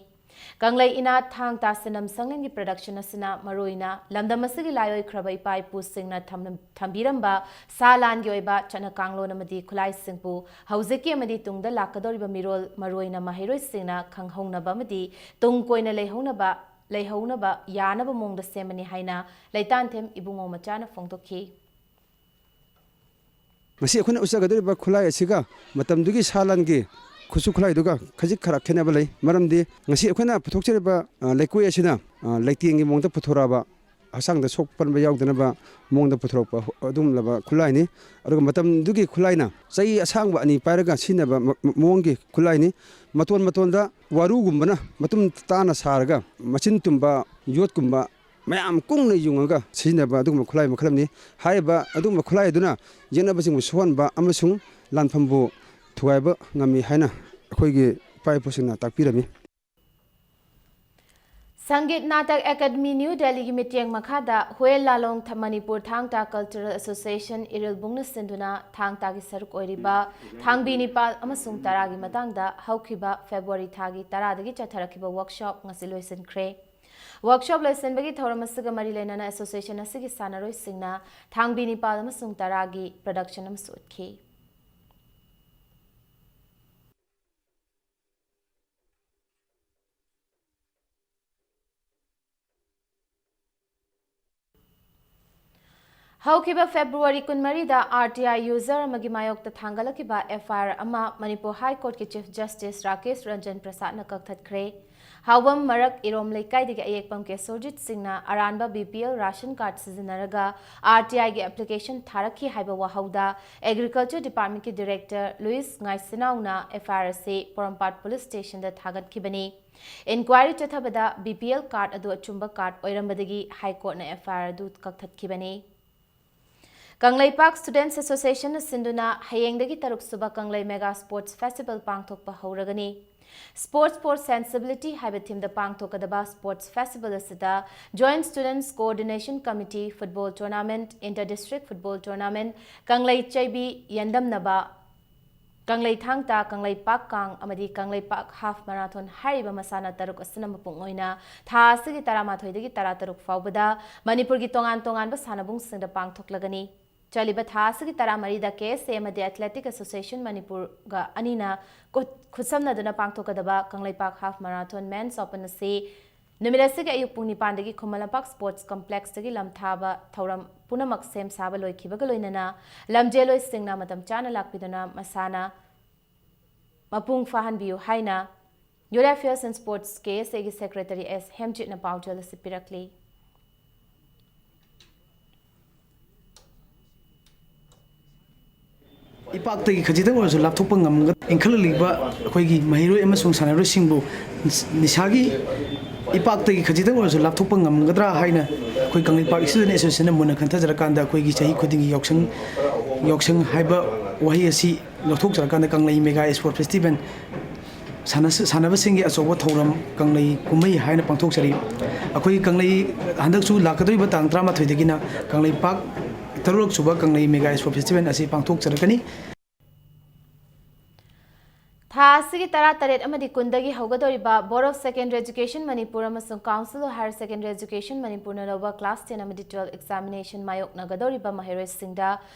ꯀꯪꯂꯩ ꯏꯅꯥꯠ ꯊꯥꯡ ꯇꯥ ꯁꯤꯅꯝ ꯁꯪꯂꯦꯟꯒꯤ production ꯑꯁꯤꯅ ꯃꯔꯨꯑꯣꯏꯅ ꯂꯝꯗꯝ ꯑꯁꯤꯒꯤ ꯂꯥꯏꯑꯣꯏꯈ꯭ꯔꯕ ꯏꯄꯥ ꯏꯄꯨꯁꯤꯡꯅ ꯊꯝꯂꯝ-, ꯊꯝꯕꯤꯔꯝꯕ ꯁꯥ ꯂꯥꯟꯒꯤ ꯑꯣꯏꯕ ꯆꯠꯅ ꯀꯥꯡꯂꯣꯟ ꯑꯃꯗꯤ ꯈꯨꯠꯂꯥꯏꯁꯤꯡꯕꯨ ꯍꯧꯖꯤꯛꯀꯤ ꯑꯃꯗꯤ ꯇꯨꯡꯗ ꯂꯥꯛꯀꯗꯧꯔꯤꯕ ꯃꯤꯔꯣꯜ, ꯃꯔꯨꯑꯣꯏꯅ ꯃꯍꯩꯔꯣꯏꯁꯤꯡꯅ ꯈꯪꯍꯧꯅꯕ ꯑꯃꯗꯤ ꯇꯨꯡ ꯀꯣꯏꯅ ꯂꯩꯍꯧꯅꯕ, ꯂꯩꯍꯧꯅꯕ ꯌꯥꯅꯕ ꯃꯑꯣꯡꯗ ꯁꯦꯝꯕꯅꯤ ꯍꯥꯏꯅ ꯂꯩꯇꯥꯟꯊꯦꯝ ꯏꯕꯨꯡꯉꯣ ꯃꯆꯥꯅ ꯐꯣꯡꯗꯣꯛꯈꯤ꯫ ꯉꯁꯤ ꯑꯩꯈꯣꯏꯅ ꯎꯠꯆꯒꯗꯧꯔꯤꯕ ꯈꯨꯠꯂꯥꯏ ꯑꯁꯤꯒ ꯃꯇꯝꯗꯨꯒꯤ ꯁꯥ ꯂꯥꯟꯒꯤ ꯈꯨꯠꯁꯨ ꯈꯨꯠꯂꯥꯏꯗꯨꯒ ꯈꯖꯤꯛ ꯈꯔ ꯈꯦꯠꯅꯕ ꯂꯩ꯫ ꯃꯔꯝꯗꯤ ꯉꯁꯤ ꯑꯩꯈꯣꯏꯅ ꯄꯨꯊꯣꯛꯆꯔꯤꯕ, ꯑ, ꯂꯩꯀꯣꯏ ꯑꯁꯤꯅ, ꯑ, ꯂꯩꯇꯦꯡꯒꯤ ꯃꯑꯣꯡꯗ ꯄꯨꯊꯣꯔꯛꯑꯕ, ꯍꯛꯆꯥꯡꯗ ꯁꯣꯛ ꯄꯟꯕ ꯌꯥꯎꯗꯅꯕ ꯃꯑꯣꯡꯗ ꯄꯨꯊꯣꯔꯛꯄ ꯑꯗꯨꯒꯨꯝꯂꯕ ꯈꯨꯠꯂꯥꯏꯅꯤ꯫ ꯑꯗꯨꯒ ꯃꯇꯝꯗꯨꯒꯤ ꯈꯨꯠꯂꯥꯏꯅ ꯆꯩ ꯑꯁꯥꯡꯕ ꯑꯅꯤ ꯄꯥꯏꯔꯒ ꯁꯤꯖꯤꯟꯅꯕ ꯃ-, ꯃ-, ꯃꯑꯣꯡꯒꯤ ꯈꯨꯠꯂꯥꯏꯅꯤ꯫ ꯃꯇꯣꯟ ꯃꯇꯣꯟꯗ ꯋꯥꯔꯨꯒꯨꯝꯕꯅ ꯃꯇꯨꯝ ꯇꯥꯅ ꯁꯥꯔꯒ ꯃꯆꯤꯟ ꯇꯨꯝꯕ ꯌꯣꯠꯀꯨꯝꯕ ꯃꯌꯥꯝ ꯀꯨꯡꯅ ꯌꯨꯡꯉꯒ ꯁꯤꯖꯤꯟꯅꯕ ꯑꯗꯨꯒꯨꯝꯕ ꯈꯨꯠꯂꯥꯏ ꯃꯈꯜ ꯑꯃꯅꯤ꯫ ꯍꯥꯏꯔꯤꯕ ꯑꯗꯨꯒꯨꯝꯕ ꯈꯨꯠꯂꯥꯏ ꯑꯗꯨꯅ ꯌꯦꯛꯅꯕꯁꯤꯡꯕꯨ ꯁꯣꯛꯍꯟꯕ ꯑꯃꯁꯨꯡ ꯂꯥꯟꯐꯝꯕꯨ ꯊꯨꯒꯥꯏꯕ ꯉꯝꯃꯤ ꯍꯥꯏꯅ ꯑꯩꯈꯣꯏꯒꯤ ꯏꯄꯥ ꯏꯄꯨꯁꯤꯡꯅ ꯇꯥꯛꯄꯤꯔꯝꯃꯤ꯫ ꯁꯪꯒꯤꯠ ꯅꯥꯇꯛ ꯑꯦꯀꯥꯗꯃꯤ ꯅ꯭ꯌꯨ ꯗꯦꯜꯂꯤꯒꯤ ꯃꯤꯠꯌꯦꯡ ꯃꯈꯥꯗ ꯍꯨꯌꯦꯟ ꯂꯥꯂꯣꯡ ꯊ-, ꯃꯅꯤꯄꯨꯔ ꯊꯥꯡ ꯇꯥ ꯀꯜꯆꯔꯦꯜ ꯑꯦꯁꯣꯁꯤꯌꯦꯁꯟ ꯏꯔꯤꯜꯕꯨꯡꯅ ꯁꯤꯟꯗꯨꯅ ꯊꯥꯡ ꯇꯥꯒꯤ ꯁꯔꯨꯛ ꯑꯣꯏꯔꯤꯕ ꯊꯥꯡꯕꯤ ꯅꯤꯄꯥꯜ ꯑꯃꯁꯨꯡ ꯇꯔꯥꯒꯤ ꯃꯇꯥꯡꯗ ꯍꯧꯈꯤꯕ ꯐꯦꯕ꯭ꯔꯨꯋꯥꯔꯤ ꯊꯥꯒꯤ ꯇꯔꯥꯗꯒꯤ ꯆꯠꯊꯔꯛꯈꯤꯕ ꯋꯥꯔꯛꯁꯣꯞ ꯉꯁꯤ ꯂꯣꯏꯁꯤꯟꯈ꯭ꯔꯦ꯫ ꯋꯥꯔꯛꯁꯣꯞ ꯂꯣꯏꯁꯤꯟꯕꯒꯤ ꯊꯧꯔꯝ ꯑꯁꯤꯒ ꯃꯔꯤ ꯂꯩꯅꯅ ꯑꯦꯁꯣꯁꯤꯌꯦꯁꯟ ꯑꯁꯤꯒꯤ ꯁꯥꯟꯅꯔꯣꯏꯁꯤꯡꯅ ꯊꯥꯡꯕꯤ ꯅꯤꯄꯥꯜ ꯑꯃꯁꯨꯡ ꯇꯔꯥꯒꯤ production ꯑꯃꯁꯨ ꯎꯠꯈꯤ꯫ ꯍꯧꯈꯤꯕ ꯐꯦꯕ꯭ꯔꯨꯋꯥꯔꯤ ꯀꯨꯟꯃꯔꯤꯗ ꯑꯥꯔ ꯇꯤ ꯑꯥꯏ user ꯑꯃꯒꯤ ꯃꯥꯌꯣꯛꯇ ꯊꯥꯡꯒꯠꯂꯛꯈꯤꯕ ꯑꯦꯐ ꯑꯥꯏ ꯑꯥꯔ ꯑꯃ ꯃꯅꯤꯄꯨꯔ ꯍꯥꯏ ꯀꯣꯔꯠꯀꯤ ꯆꯤꯐ ꯖꯁꯇꯤꯁ ꯔꯥꯀꯦꯁ ꯔꯟꯖꯟ ꯄ꯭ꯔꯁꯥꯗꯅ ꯀꯛꯊꯠꯈ꯭ꯔꯦ꯫ ꯍꯥꯎꯕꯝ ꯃꯔꯛ ꯏꯔꯣꯝ ꯂꯩꯀꯥꯏꯗꯒꯤ ꯑꯌꯦꯛꯄꯝ ꯀꯦꯁꯣꯔꯖꯤꯠ ꯁꯤꯡꯅ ꯑꯔꯥꯟꯕ B P L ration card ꯁꯤꯖꯤꯟꯅꯔꯒ ꯑꯥꯔ ꯇꯤ ꯑꯥꯏꯒꯤ application ꯊꯥꯔꯛꯈꯤ ꯍꯥꯏꯕ ꯋꯥꯍꯧꯗ ꯑꯦꯒ꯭ꯔꯤꯀꯜꯆꯔ ꯗꯤꯄꯥꯔꯠꯃꯦꯟꯠꯀꯤ ꯗꯤꯔꯦꯛꯇꯔ ꯂꯨꯏꯁ ꯉꯥꯏꯁꯅꯥꯎꯅ ꯑꯦꯐ ꯑꯥꯏ ꯑꯥꯔ ꯑꯁꯤ ꯄꯣꯔꯣꯝꯄꯥꯠ ꯄꯨꯂꯤꯁ ꯁ꯭ꯇꯦꯁꯟꯗ ꯊꯥꯒꯠꯈꯤꯕꯅꯤ꯫ ꯏꯟꯀ꯭ꯋꯥꯏꯔꯤ ꯆꯠꯊꯕꯗ ꯕꯤ ꯄꯤ ꯑꯦꯜ ꯀꯥꯔꯗ ꯑꯗꯨ ꯑꯆꯨꯝꯕ ꯀꯥꯔꯗ ꯑꯣꯏꯔꯝꯕꯗꯒꯤ ꯍꯥꯏ ꯀꯣꯔꯠꯅ ꯑꯦꯐ ꯑꯥꯏ ꯑꯥꯔ ꯑꯗꯨ ꯀꯛꯊꯠꯈꯤꯕꯅꯤ꯫ ꯀꯪꯂꯩꯄꯥꯛ ꯁ꯭ꯇꯨꯗꯦꯟꯠꯁ ꯑꯦꯁꯣꯁꯤꯌꯦꯁꯟꯅ ꯁꯤꯟꯗꯨꯅ ꯍꯌꯦꯡꯗꯒꯤ ꯇꯔꯨꯛ ꯁꯨꯕ ꯀꯪꯂꯩ ꯃꯦꯒꯥ ꯁ꯭ꯄꯣꯔꯠꯁ ꯐꯦꯁꯇꯤꯚꯦꯜ ꯄꯥꯡꯊꯣꯛꯄ ꯍꯧꯔꯒꯅꯤ꯫ Sports for Sensibility ꯍꯥꯏꯕ ꯊꯤꯝꯗ ꯄꯥꯡꯊꯣꯛꯀꯗꯕ ꯁ꯭ꯄꯣꯔꯠꯁ ꯐꯦꯁꯇꯤꯚꯦꯜ ꯑꯁꯤꯗ Joint Students Coordination Committee, football tournament, inter district football tournament, ꯀꯪꯂꯩ ꯆꯩꯕꯤ ꯌꯦꯟꯗꯝꯅꯕ, ꯀꯪꯂꯩ ꯊꯥꯡ ꯇꯥ, ꯀꯪꯂꯩꯄꯥꯛ ꯀꯥꯡ ꯑꯃꯗꯤ ꯀꯪꯂꯩꯄꯥꯛ ꯍꯥꯐ ꯃꯥꯔꯥꯊꯣꯟ ꯍꯥꯏꯔꯤꯕ ꯃꯁꯥꯟꯅ ꯇꯔꯨꯛ ꯑꯁꯤꯅ ꯃꯄꯨꯡ ꯑꯣꯏꯅ ꯊꯥ ꯑꯁꯤꯒꯤ ꯇꯔꯥꯃꯥꯊꯣꯏꯗꯒꯤ ꯇꯔꯥꯇꯔꯨꯛ ꯐꯥꯎꯕꯗ ꯃꯅꯤꯄꯨꯔꯒꯤ ꯇꯣꯉꯥꯟ ꯇꯣꯉꯥꯟꯕ ꯁꯥꯟꯅꯕꯨꯡꯁꯤꯡꯗ ꯄꯥꯡꯊꯣꯛꯂꯒꯅꯤ꯫ ꯆꯠꯂꯤꯕ ꯊꯥ ꯑꯁꯤꯒꯤ ꯇꯔꯥꯃꯔꯤꯗ ꯀꯦ ꯑꯦꯁ ꯑꯦ ꯑꯃꯗꯤ ꯑꯦꯊꯂꯦꯇꯤꯛ ꯑꯦꯁꯣꯁꯤꯌꯦꯁꯟ ꯃꯅꯤꯄꯨꯔꯒ ꯑꯅꯤꯅ ꯈꯨꯠ-, ꯈꯨꯠꯁꯝꯅꯗꯨꯅ ꯄꯥꯡꯊꯣꯛꯀꯗꯕ ꯀꯪꯂꯩꯄꯥꯛ ꯍꯥꯐ ꯃꯥꯔꯥꯊꯣꯟ ꯃꯦꯟꯁ ꯑꯣꯄꯟ ꯑꯁꯤ ꯅꯨꯃꯤꯠ ꯑꯁꯤꯒꯤ ꯑꯌꯨꯛ ꯄꯨꯡ ꯅꯤꯄꯥꯟꯗꯒꯤ ꯈꯨꯃꯟ ꯂꯝꯄꯥꯛ ꯁ꯭ꯄꯣꯔꯠꯁ ꯀꯝꯄ꯭ꯂꯦꯛꯁꯇꯒꯤ ꯂꯝꯊꯥꯕ ꯊꯧꯔꯝ ꯄꯨꯝꯅꯃꯛ ꯁꯦꯝ ꯁꯥꯕ ꯂꯣꯏꯈꯤꯕꯒ ꯂꯣꯏꯅꯅ ꯂꯝꯖꯦꯜꯂꯣꯏꯁꯤꯡꯅ ꯃꯇꯝ ꯆꯥꯅ ꯂꯥꯛꯄꯤꯗꯨꯅ ꯃꯁꯥꯟꯅ ꯃꯄꯨꯡ ꯐꯥꯍꯟꯕꯤꯌꯨ ꯍꯥꯏꯅ Youth Affairs and Sports, ꯀꯦ ꯑꯦꯁ ꯑꯦꯒꯤ ꯁꯦꯀ꯭ꯔꯦꯇꯔꯤ ꯑꯦꯁ ꯍꯦꯝꯖꯤꯠꯅ ꯄꯥꯎꯖꯦꯜ ꯑꯁꯤ ꯄꯤꯔꯛꯂꯤ꯫ ꯏꯄꯥꯛꯇꯒꯤ ꯈꯖꯤꯛꯇꯪ ꯑꯣꯏꯔꯁꯨ ꯂꯥꯞꯊꯣꯛꯄ ꯉꯝꯒ-, ꯏꯟꯈꯠꯂꯛꯂꯤꯕ ꯑꯩꯈꯣꯏꯒꯤ ꯃꯍꯩꯔꯣꯏ ꯑꯃꯁꯨꯡ ꯁꯥꯟꯅꯔꯣꯏꯁꯤꯡꯕꯨ ꯅꯤꯁꯥꯒꯤ ꯏꯄꯥꯛꯇꯒꯤ ꯈꯖꯤꯛꯇꯪ ꯑꯣꯏꯔꯁꯨ ꯂꯥꯞꯊꯣꯛꯄ ꯉꯝꯒꯗ꯭ꯔꯥ ꯍꯥꯏꯅ ꯑꯩꯈꯣꯏ ꯀꯪꯂꯩꯄꯥꯛ ꯏꯁꯇꯨꯗꯦꯟ ꯑꯦꯁꯣꯁꯤꯌꯦꯁꯟꯅ ꯃꯨꯟꯅ ꯈꯟꯊꯖꯔꯀꯥꯟꯗ ꯑꯩꯈꯣꯏꯒꯤ ꯆꯍꯤ ꯈꯨꯗꯤꯡꯒꯤ ꯌꯥꯎꯁꯪ, ꯌꯥꯎꯁꯪ ꯍꯥꯏꯕ ꯋꯥꯍꯩ ꯑꯁꯤ ꯂꯧꯊꯣꯛꯆꯔꯀꯥꯟꯗ ꯀꯪꯂꯩ ꯃꯦꯒꯥ ꯏꯁꯄꯣꯔꯠ ꯐꯦꯁꯇꯤꯚꯦꯜ ꯁꯥꯟꯅ-, ꯁꯥꯟꯅꯕꯁꯤꯡꯒꯤ ꯑꯆꯧꯕ ꯊꯧꯔꯝ ꯀꯪꯂꯩ ꯀꯨꯝꯍꯩ ꯍꯥꯏꯅ ꯄꯥꯡꯊꯣꯛꯆꯔꯤ꯫ ꯑꯩꯈꯣꯏꯒꯤ ꯀꯪꯂꯩ ꯍꯟꯗꯛꯁꯨ ꯂꯥꯛꯀꯗꯧꯔꯤꯕ ꯇꯥꯡ ꯇꯔꯥꯃꯥꯊꯣꯏꯗꯒꯤꯅ ꯀꯪꯂꯩꯄꯥꯛ ꯇꯔꯨꯛꯁꯨꯕ ꯀꯪꯂꯩ ꯃꯦꯒꯥ ꯏꯁꯄꯣꯔꯠ ꯐꯦꯁꯇꯤꯚꯦꯜ ꯑꯁꯤ ꯄꯥꯡꯊꯣꯛꯆꯔꯛꯀꯅꯤ꯫ ꯊꯥ ꯑꯁꯤꯒꯤ ꯇꯔꯥꯇꯔꯦꯠ ꯑꯃꯗꯤ ꯀꯨꯟꯗꯒꯤ ꯍꯧꯒꯗꯧꯔꯤꯕ Board of Secondary Education Manipur ꯑꯃꯁꯨꯡ Council of Higher Secondary Education ꯃꯅꯤꯄꯨꯔꯅ ꯂꯧꯕ class ten ꯑꯃꯗꯤ twelve examination ꯃꯥꯌꯣꯛꯅꯒꯗꯧꯔꯤꯕ ꯃꯍꯩꯔꯣꯏꯁꯤꯡꯗ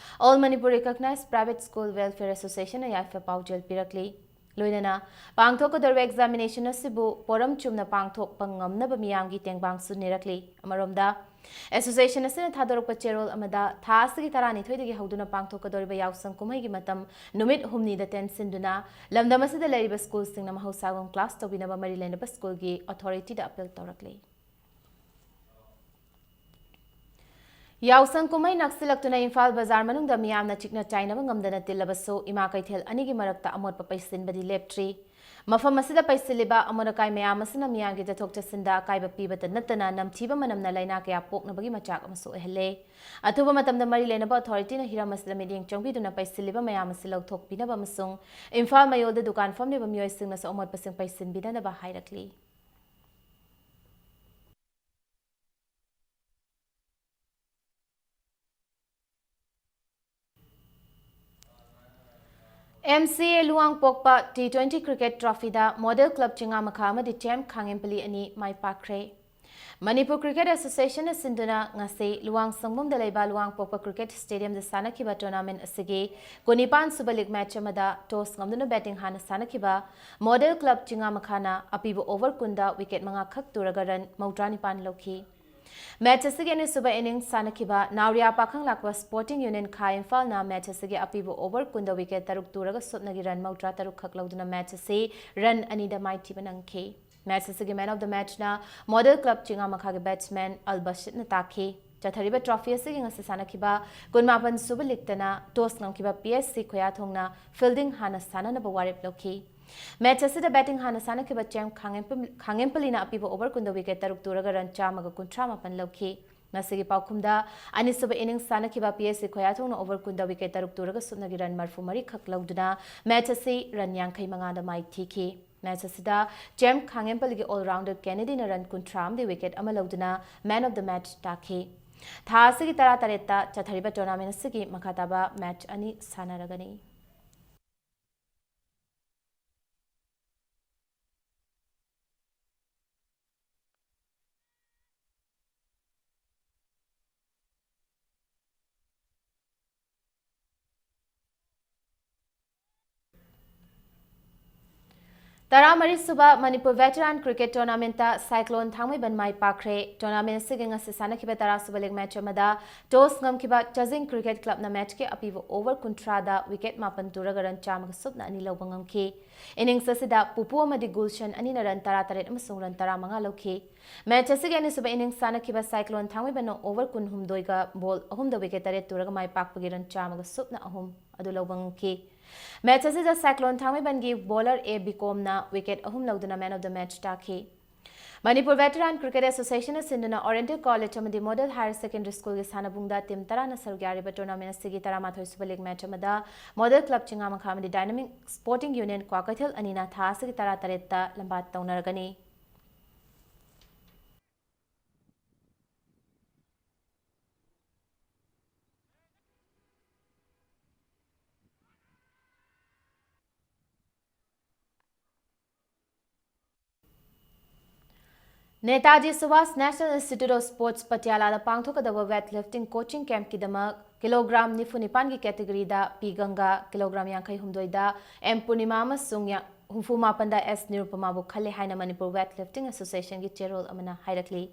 All Manipur Recognized Private School Welfare Associationꯅ ꯌꯥꯏꯐ ꯄꯥꯎꯖꯦꯜ ꯄꯤꯔꯛꯂꯤ꯫ ꯂꯣꯏꯅꯅ ꯄꯥꯡꯊꯣꯛꯀꯗꯧꯔꯤꯕ examination ꯑꯁꯤꯕꯨ ꯄꯣꯔꯝ ꯆꯨꯝꯅ ꯄꯥꯡꯊꯣꯛꯄ ꯉꯝꯅꯕ ꯃꯤꯌꯥꯝꯒꯤ ꯇꯦꯡꯕꯥꯡꯁꯨ ꯅꯤꯔꯛꯂꯤ꯫ ꯑꯃꯔꯣꯝꯗ, association ꯑꯁꯤꯅ ꯊꯥꯗꯣꯔꯛꯄ ꯆꯦꯔꯣꯜ ꯑꯃꯗ ꯊꯥ ꯑꯁꯤꯒꯤ ꯇꯔꯥꯅꯤꯊꯣꯏꯗꯒꯤ ꯍꯧꯗꯨꯅ ꯄꯥꯡꯊꯣꯛꯀꯗꯧꯔꯤꯕ ꯌꯥꯎꯁꯪ ꯀꯨꯝꯍꯩꯒꯤ ꯃꯇꯝ ꯅꯨꯃꯤꯠ ꯍꯨꯝꯅꯤꯗ ꯇꯦꯟꯁꯤꯟꯗꯨꯅ ꯂꯝꯗꯝ ꯑꯁꯤꯗ ꯂꯩꯔꯤꯕ ꯁ꯭ꯀꯨꯜꯁꯤꯡꯅ ꯃꯍꯧꯁꯥꯒꯨꯝ class ꯇꯧꯕꯤꯅꯕ ꯃꯔꯤ ꯂꯩꯅꯕ ꯁ꯭ꯀꯨꯜꯒꯤ authorityꯗ appeal ꯇꯧꯔꯛꯂꯤ꯫ ꯌꯥꯎꯁꯪ ꯀꯨꯝꯍꯩ ꯅꯛꯁꯤꯜꯂꯛꯇꯨꯅ ꯏꯝꯐꯥꯜ ꯕꯖꯥꯔ ꯃꯅꯨꯡꯗ ꯃꯤꯌꯥꯝꯅ ꯆꯤꯛꯅ ꯆꯥꯏꯅꯕ ꯉꯝꯗꯅ ꯇꯤꯜꯂꯕꯁꯨ, ꯏꯃꯥ ꯀꯩꯊꯦꯜ ꯑꯅꯤꯒꯤ ꯃꯔꯛꯇ ꯑꯃꯣꯠꯄ ꯄꯩꯁꯤꯟꯕꯗꯤ ꯂꯦꯞꯇ꯭ꯔꯤ꯫ ꯃꯐꯝ ꯑꯁꯤꯗ ꯄꯩꯁꯤꯜꯂꯤꯕ ꯑꯃꯣꯠ ꯑꯀꯥꯏ ꯃꯌꯥꯝ ꯑꯁꯤꯅ ꯃꯤꯌꯥꯝꯒꯤ ꯆꯠꯊꯣꯛ ꯆꯠꯁꯤꯟꯗ ꯑꯀꯥꯏꯕ ꯄꯤꯕꯇ ꯅꯠꯇꯅ, ꯅꯝꯊꯤꯕ ꯃꯅꯝꯅ ꯂꯥꯏꯅꯥ ꯀꯌꯥ ꯄꯣꯛꯅꯕꯒꯤ ꯃꯆꯥꯛ ꯑꯃꯁꯨ ꯑꯣꯏꯍꯜꯂꯦ꯫ ꯑꯊꯨꯕ ꯃꯇꯝꯗ ꯃꯔꯤ ꯂꯩꯅꯕ authorityꯅ ꯍꯤꯔꯝ ꯑꯁꯤꯗ ꯃꯤꯠꯌꯦꯡ ꯆꯪꯕꯤꯗꯨꯅ ꯄꯩꯁꯤꯜꯂꯤꯕ ꯃꯌꯥꯝ ꯑꯁꯤ ꯂꯧꯊꯣꯛꯄꯤꯅꯕ ꯑꯃꯁꯨꯡ ꯏꯝꯐꯥꯜ ꯃꯌꯣꯜꯗ ꯗꯨꯀꯥꯟ ꯐꯝꯂꯤꯕ ꯃꯤꯑꯣꯏꯁꯤꯡꯅꯁꯨ ꯑꯃꯣꯠꯄꯁꯤꯡ ꯄꯩꯁꯤꯟꯕꯤꯗꯅꯕ ꯍꯥꯏꯔꯛꯂꯤ꯫ M C A ꯂꯨꯋꯥꯡꯄꯣꯛꯄ T twenty cricket trophyꯗ Model Club ꯆꯤꯉꯥꯃꯈꯥ ꯑꯃꯗꯤ ꯇꯦꯝ ꯈꯥꯉꯦꯝꯄꯂꯤ ꯑꯅꯤ ꯃꯥꯏ ꯄꯥꯛꯈ꯭ꯔꯦ꯫ ꯃꯅꯤꯄꯨꯔ Cricket Associationꯅ ꯁꯤꯟꯗꯨꯅ ꯉꯁꯤ ꯂꯨꯋꯥꯡꯁꯪꯕꯝꯗ ꯂꯩꯕ ꯂꯨꯋꯥꯡꯄꯣꯛꯄ Cricket Stadiumꯗ ꯁꯥꯟꯅꯈꯤꯕ tournament ꯑꯁꯤꯒꯤ ꯀꯨꯟꯅꯤꯄꯥꯟ ꯁꯨꯕ league match ꯑꯃꯗ toss ꯉꯝꯗꯨꯅ batting ꯍꯥꯟꯅ ꯁꯥꯟꯅꯈꯤꯕ Model Club ꯆꯤꯉꯥꯃꯈꯥꯅ ꯑꯄꯤꯕ over ꯀꯨꯟꯗ wicket ꯃꯉꯥ ꯈꯛ ꯇꯨꯔꯒ run ꯃꯧꯗ꯭ꯔꯥ ꯅꯤꯄꯥꯟ ꯂꯧꯈꯤ꯫ Match ꯑꯁꯤꯒꯤ ꯑꯅꯤꯁꯨꯕ innings ꯁꯥꯟꯅꯈꯤꯕ ꯅꯥꯎꯔꯤꯌꯥ ꯄꯥꯈꯪꯂꯥꯛꯄ Sporting Union ꯈꯥ ꯏꯝꯐꯥꯜꯅ match ꯑꯁꯤꯒꯤ ꯑꯄꯤꯕ over ꯀꯨꯟꯗ wicket ꯇꯔꯨꯛ ꯇꯨꯔꯒ ꯁꯨꯞꯅꯒꯤ run ꯃꯧꯗ꯭ꯔꯥ ꯇꯔꯨꯛ ꯈꯛ ꯂꯧꯗꯨꯅ match ꯑꯁꯤ run ꯑꯅꯤꯗ ꯃꯥꯏꯊꯤꯕ ꯅꯪꯈꯤ꯫ Match ꯑꯁꯤꯒꯤ man of the matchꯅ Model Club ꯆꯤꯉꯥꯃꯈꯥꯒꯤ batsman ꯑꯜ ꯕꯁꯤꯠꯅ ꯇꯥꯈꯤ꯫ ꯆꯠꯊꯔꯤꯕ trophy ꯑꯁꯤꯒꯤ ꯉꯁꯤ ꯁꯥꯟꯅꯈꯤꯕ ꯀꯨꯟꯃꯥꯄꯟ ꯁꯨꯕ leagueꯇꯅ toss ꯉꯝꯈꯤꯕ P S C ꯈꯣꯌꯥꯊꯣꯡꯅ fielding ꯍꯥꯟꯅ ꯁꯥꯟꯅꯅꯕ ꯋꯥꯔꯦꯞ ꯂꯧꯈꯤ꯫ Match ꯑꯁꯤꯗ batting ꯍꯥꯟꯅ ꯁꯥꯟꯅꯈꯤꯕ ꯆꯦꯝ ꯈꯥꯉꯦꯝꯄ-, ꯈꯥꯉꯦꯝꯄꯂꯤꯅ ꯑꯄꯤꯕ over ꯀꯨꯟꯗ wicket ꯇꯔꯨꯛ ꯇꯨꯔꯒ run ꯆꯥꯝꯃꯒ ꯀꯨꯟꯊ꯭ꯔꯥ ꯃꯥꯄꯟ ꯂꯧꯈꯤ꯫ ꯉꯁꯤꯒꯤ ꯄꯥꯎꯈꯨꯝꯗ ꯑꯅꯤꯁꯨꯕ innings ꯁꯥꯟꯅꯈꯤꯕ P S C ꯈꯣꯌꯥꯊꯣꯡꯅ over ꯀꯨꯟꯗ wicket ꯇꯔꯨꯛ ꯇꯨꯔꯒ ꯁꯨꯞꯅꯒꯤ run ꯃꯔꯤꯐꯨ ꯃꯔꯤ ꯈꯛ ꯂꯧꯗꯨꯅ match ꯑꯁꯤ run ꯌꯥꯡꯈꯩ ꯃꯉꯥꯗ ꯃꯥꯏ ꯊꯤꯈꯤ꯫ Match ꯑꯁꯤꯗ ꯆꯦꯝ ꯈꯥꯉꯦꯝꯄꯂꯤꯒꯤ all-rounder Kennedyꯅ run ꯀꯨꯟꯊ꯭ꯔꯥ ꯑꯃꯗꯤ wicket ꯑꯃ ꯂꯧꯗꯨꯅ man of the match ꯇꯥꯈꯤ꯫ ꯊꯥ ꯑꯁꯤꯒꯤ ꯇꯔꯥ ꯇꯔꯦꯠꯇ ꯆꯠꯊꯔꯤꯕ tournament ꯑꯁꯤꯒꯤ ꯃꯈꯥ ꯇꯥꯕ match ꯑꯅꯤ ꯁꯥꯟꯅꯔꯒꯅꯤ꯫ ꯇꯔꯥꯃꯔꯤ ꯁꯨꯕ ꯃꯅꯤꯄꯨꯔ Veteran Cricket Tournamentꯇ Cyclone ꯊꯥꯡꯃꯩꯕꯟ ꯃꯥꯏ ꯄꯥꯛꯈ꯭ꯔꯦ꯫ Tournament ꯑꯁꯤꯒꯤ ꯉꯁꯤ ꯁꯥꯟꯅꯈꯤꯕ ꯇꯔꯥ ꯁꯨꯕ league match ꯑꯃꯗ toss ꯉꯝꯈꯤꯕ ꯆꯥꯖꯤꯡ Cricket Clubꯅ matchꯀꯤ ꯑꯄꯤꯕ over ꯀꯨꯟꯊ꯭ꯔꯥꯗ wicket ꯃꯥꯄꯟ ꯇꯨꯔꯒ run ꯆꯥꯝꯃꯒ ꯁꯨꯞꯅ ꯑꯅꯤ ꯂꯧꯕ ꯉꯝꯈꯤ꯫ Innings ꯑꯁꯤꯗ ꯄꯨꯄꯨ ꯑꯃꯗꯤ ꯒꯨꯜꯁꯟ ꯑꯅꯤꯅ run ꯇꯔꯥꯇꯔꯦꯠ ꯑꯃꯁꯨꯡ run ꯇꯔꯥꯃꯉꯥ ꯂꯧꯈꯤ꯫ Match ꯑꯁꯤꯒꯤ ꯑꯅꯤꯁꯨꯕ innings ꯁꯥꯟꯅꯈꯤꯕ Cyclone ꯊꯥꯡꯃꯩꯕꯟꯅ over ꯀꯨꯟꯍꯨꯝꯗꯣꯏꯒ ball ꯑꯍꯨꯝꯗ wicket ꯇꯔꯦꯠ ꯇꯨꯔꯒ ꯃꯥꯏ ꯄꯥꯛꯄꯒꯤ run ꯆꯥꯝꯃꯒ ꯁꯨꯞꯅ ꯑꯍꯨꯝ ꯑꯗꯨ ꯂꯧꯕ ꯉꯝꯈꯤ꯫ Match ꯑꯁꯤꯗ Cyclone ꯊꯥꯡꯃꯩꯕꯟꯒꯤ bowler A ꯕꯤꯀꯣꯝꯅ wicket ꯑꯍꯨꯝ ꯂꯧꯗꯨꯅ man of the match ꯇꯥꯈꯤ꯫ ꯃꯅꯤꯄꯨꯔ Veteran Cricket Associationꯅ ꯁꯤꯟꯗꯨꯅ Oriental College ꯑꯃꯗꯤ Model Higher Secondary Schoolꯒꯤ ꯁꯥꯟꯅꯕꯨꯡꯗ team ꯇꯔꯥꯅ ꯁꯔꯨꯛ ꯌꯥꯔꯤꯕ tournament ꯑꯁꯤꯒꯤ ꯇꯔꯥꯃꯥꯊꯣꯏ ꯁꯨꯕ league match ꯑꯃꯗ Model Club ꯆꯤꯉꯥꯃꯈꯥ ꯑꯃꯗꯤ Dynamic Sporting Union ꯀ꯭ꯋꯥꯀꯩꯊꯦꯜ ꯑꯅꯤꯅ ꯊꯥ ꯑꯁꯤꯒꯤ ꯇꯔꯥꯇꯔꯦꯠꯇ ꯂꯝꯕꯥ ꯇꯧꯅꯔꯒꯅꯤ꯫ Netaji Subhash National Institute of Sports ꯄꯇꯤꯌꯥꯂꯥꯗ ꯄꯥꯡꯊꯣꯛꯀꯗꯕ weight lifting coaching campꯀꯤꯗꯃꯛ ꯀꯤꯂꯣꯒ꯭ꯔꯥꯝ ꯅꯤꯐꯨ ꯅꯤꯄꯥꯟꯒꯤ categoryꯗ ꯄꯤ ꯒꯪꯒꯥ, ꯀꯤꯂꯣꯒ꯭ꯔꯥꯝ ꯌꯥꯡꯈꯩ ꯍꯨꯝꯗꯣꯏꯗ ꯑꯦꯝ ꯄꯨꯔꯅꯤꯃꯥ ꯑꯃꯁꯨꯡ ꯌꯥ-, ꯍꯨꯝꯐꯨ ꯃꯥꯄꯟꯗ ꯑꯦꯁ ꯅꯤꯔꯨꯄꯃꯥꯕꯨ ꯈꯜꯂꯦ ꯍꯥꯏꯅ ꯃꯅꯤꯄꯨꯔ weight lifting associationꯒꯤ ꯆꯦꯔꯣꯜ ꯑꯃꯅ ꯍꯥꯏꯔꯛꯂꯤ꯫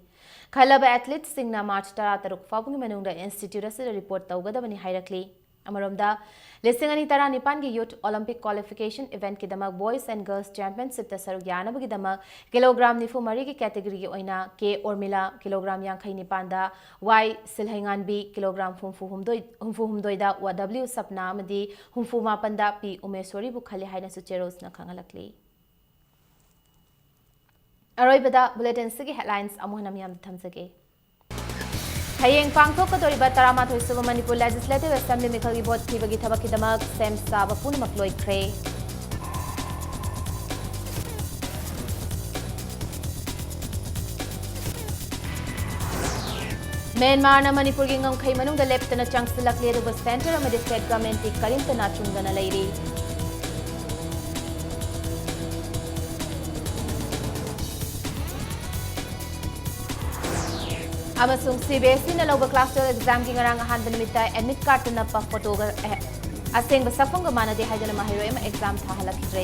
ꯈꯜꯂꯕ athleteꯁꯤꯡꯅ March ꯇꯔꯥ ꯇꯔꯨꯛ ꯐꯥꯎꯕꯒꯤ ꯃꯅꯨꯡꯗ institute ꯑꯁꯤꯗ report ꯇꯧꯒꯗꯕꯅꯤ ꯍꯥꯏꯔꯛꯂꯤ꯫ ꯑꯃꯔꯣꯝꯗ, ꯂꯤꯁꯤꯡ ꯑꯅꯤ ꯇꯔꯥꯅꯤꯄꯥꯟꯒꯤ Youth Olympic Qualification Eventꯀꯤꯗamꯛ Boys and Girls Championshipꯇ ꯁꯔꯨꯛ ꯌꯥꯅꯕꯒꯤꯗꯃꯛ ꯀꯤꯂꯣꯒ꯭ꯔꯥꯝ ꯅꯤꯐꯨ ꯃꯔꯤꯒꯤ categoryꯒꯤ ꯑꯣꯏꯅ ꯀꯦ ꯑꯣꯔꯃꯤꯂꯥ, ꯀꯤꯂꯣꯒ꯭ꯔꯥꯝ ꯌꯥꯡꯈꯩ ꯅꯤꯄꯥꯟꯗ ꯋꯥꯏ ꯁꯤꯜꯍꯩꯉꯥꯟꯕꯤ, ꯀꯤꯂꯣꯒ꯭ꯔꯥꯝ ꯍꯨꯝꯐꯨ ꯍꯨꯝꯗꯣꯏ, ꯍꯨꯝꯐꯨ ꯍꯨꯝꯗꯣꯏꯗ ꯗꯕ꯭ꯂꯤꯎ ꯁꯞꯅꯥ ꯑꯃꯗꯤ ꯍꯨꯝꯐꯨ ꯃꯥꯄꯟꯗ ꯄꯤ ꯎꯃꯦꯁꯣꯔꯤꯕꯨ ꯈꯜꯂꯤ ꯍꯥꯏꯅꯁꯨ ꯆꯦꯔꯣꯜꯁꯅ ꯈꯪꯍꯜꯂꯛꯂꯤ꯫ ꯑꯔꯣꯏꯕꯗ bulletinꯁꯤꯒꯤ headlines ꯑꯃꯨꯛ ꯍꯟꯅ ꯃꯤꯌꯥꯝꯗ ꯊꯝꯖꯒꯦ꯫ ꯍꯌꯦꯡ ꯄꯥꯡꯊꯣꯛꯀꯗꯧꯔꯤꯕ ꯇꯔꯥꯃꯥꯊꯣꯏ ꯁꯨꯕ ꯃꯅꯤꯄꯨꯔ Legislative Assembly ꯃꯤꯈꯜꯒꯤ ꯚꯣꯠ ꯊꯤꯕꯒꯤ ꯊꯕꯛꯀꯤꯗꯃꯛ ꯁꯦꯝ ꯁꯥꯕ ꯄꯨꯝꯅꯃꯛ ꯂꯣꯏꯈ꯭ꯔꯦ꯫ ꯃ꯭ꯌꯥꯟꯃꯥꯔꯅ ꯃꯅꯤꯄꯨꯔꯒꯤ ꯉꯝꯈꯩ ꯃꯅꯨꯡꯗ ꯂꯦꯞꯇꯅ ꯆꯪꯁꯤꯜꯂꯛꯂꯤ, ꯑꯗꯨꯕꯨ centre ꯑꯃꯗꯤ state governmentꯇꯤ ꯀꯔꯤꯝꯇ ꯅꯥꯆꯨꯡꯗꯅ ꯂꯩꯔꯤ꯫ ꯑꯃꯁꯨꯡ CBSEꯅ ꯂꯧꯕ class twelve examꯒꯤ ꯉꯔꯥꯡ ꯑꯍꯥꯟꯕ ꯅꯨꯃꯤꯠꯇ admit cardꯇ ꯅꯞꯄ photoꯒ, ꯑꯦ, ꯑꯁꯦꯡꯕ ꯁꯛꯐꯝꯒ ꯃꯥꯟꯅꯗꯦ ꯍꯥꯏꯗꯨꯅ ꯃꯍꯩꯔꯣꯏ ꯑꯃ exam ꯊꯥꯍꯜꯂꯛꯈꯤꯗ꯭ꯔꯦ꯫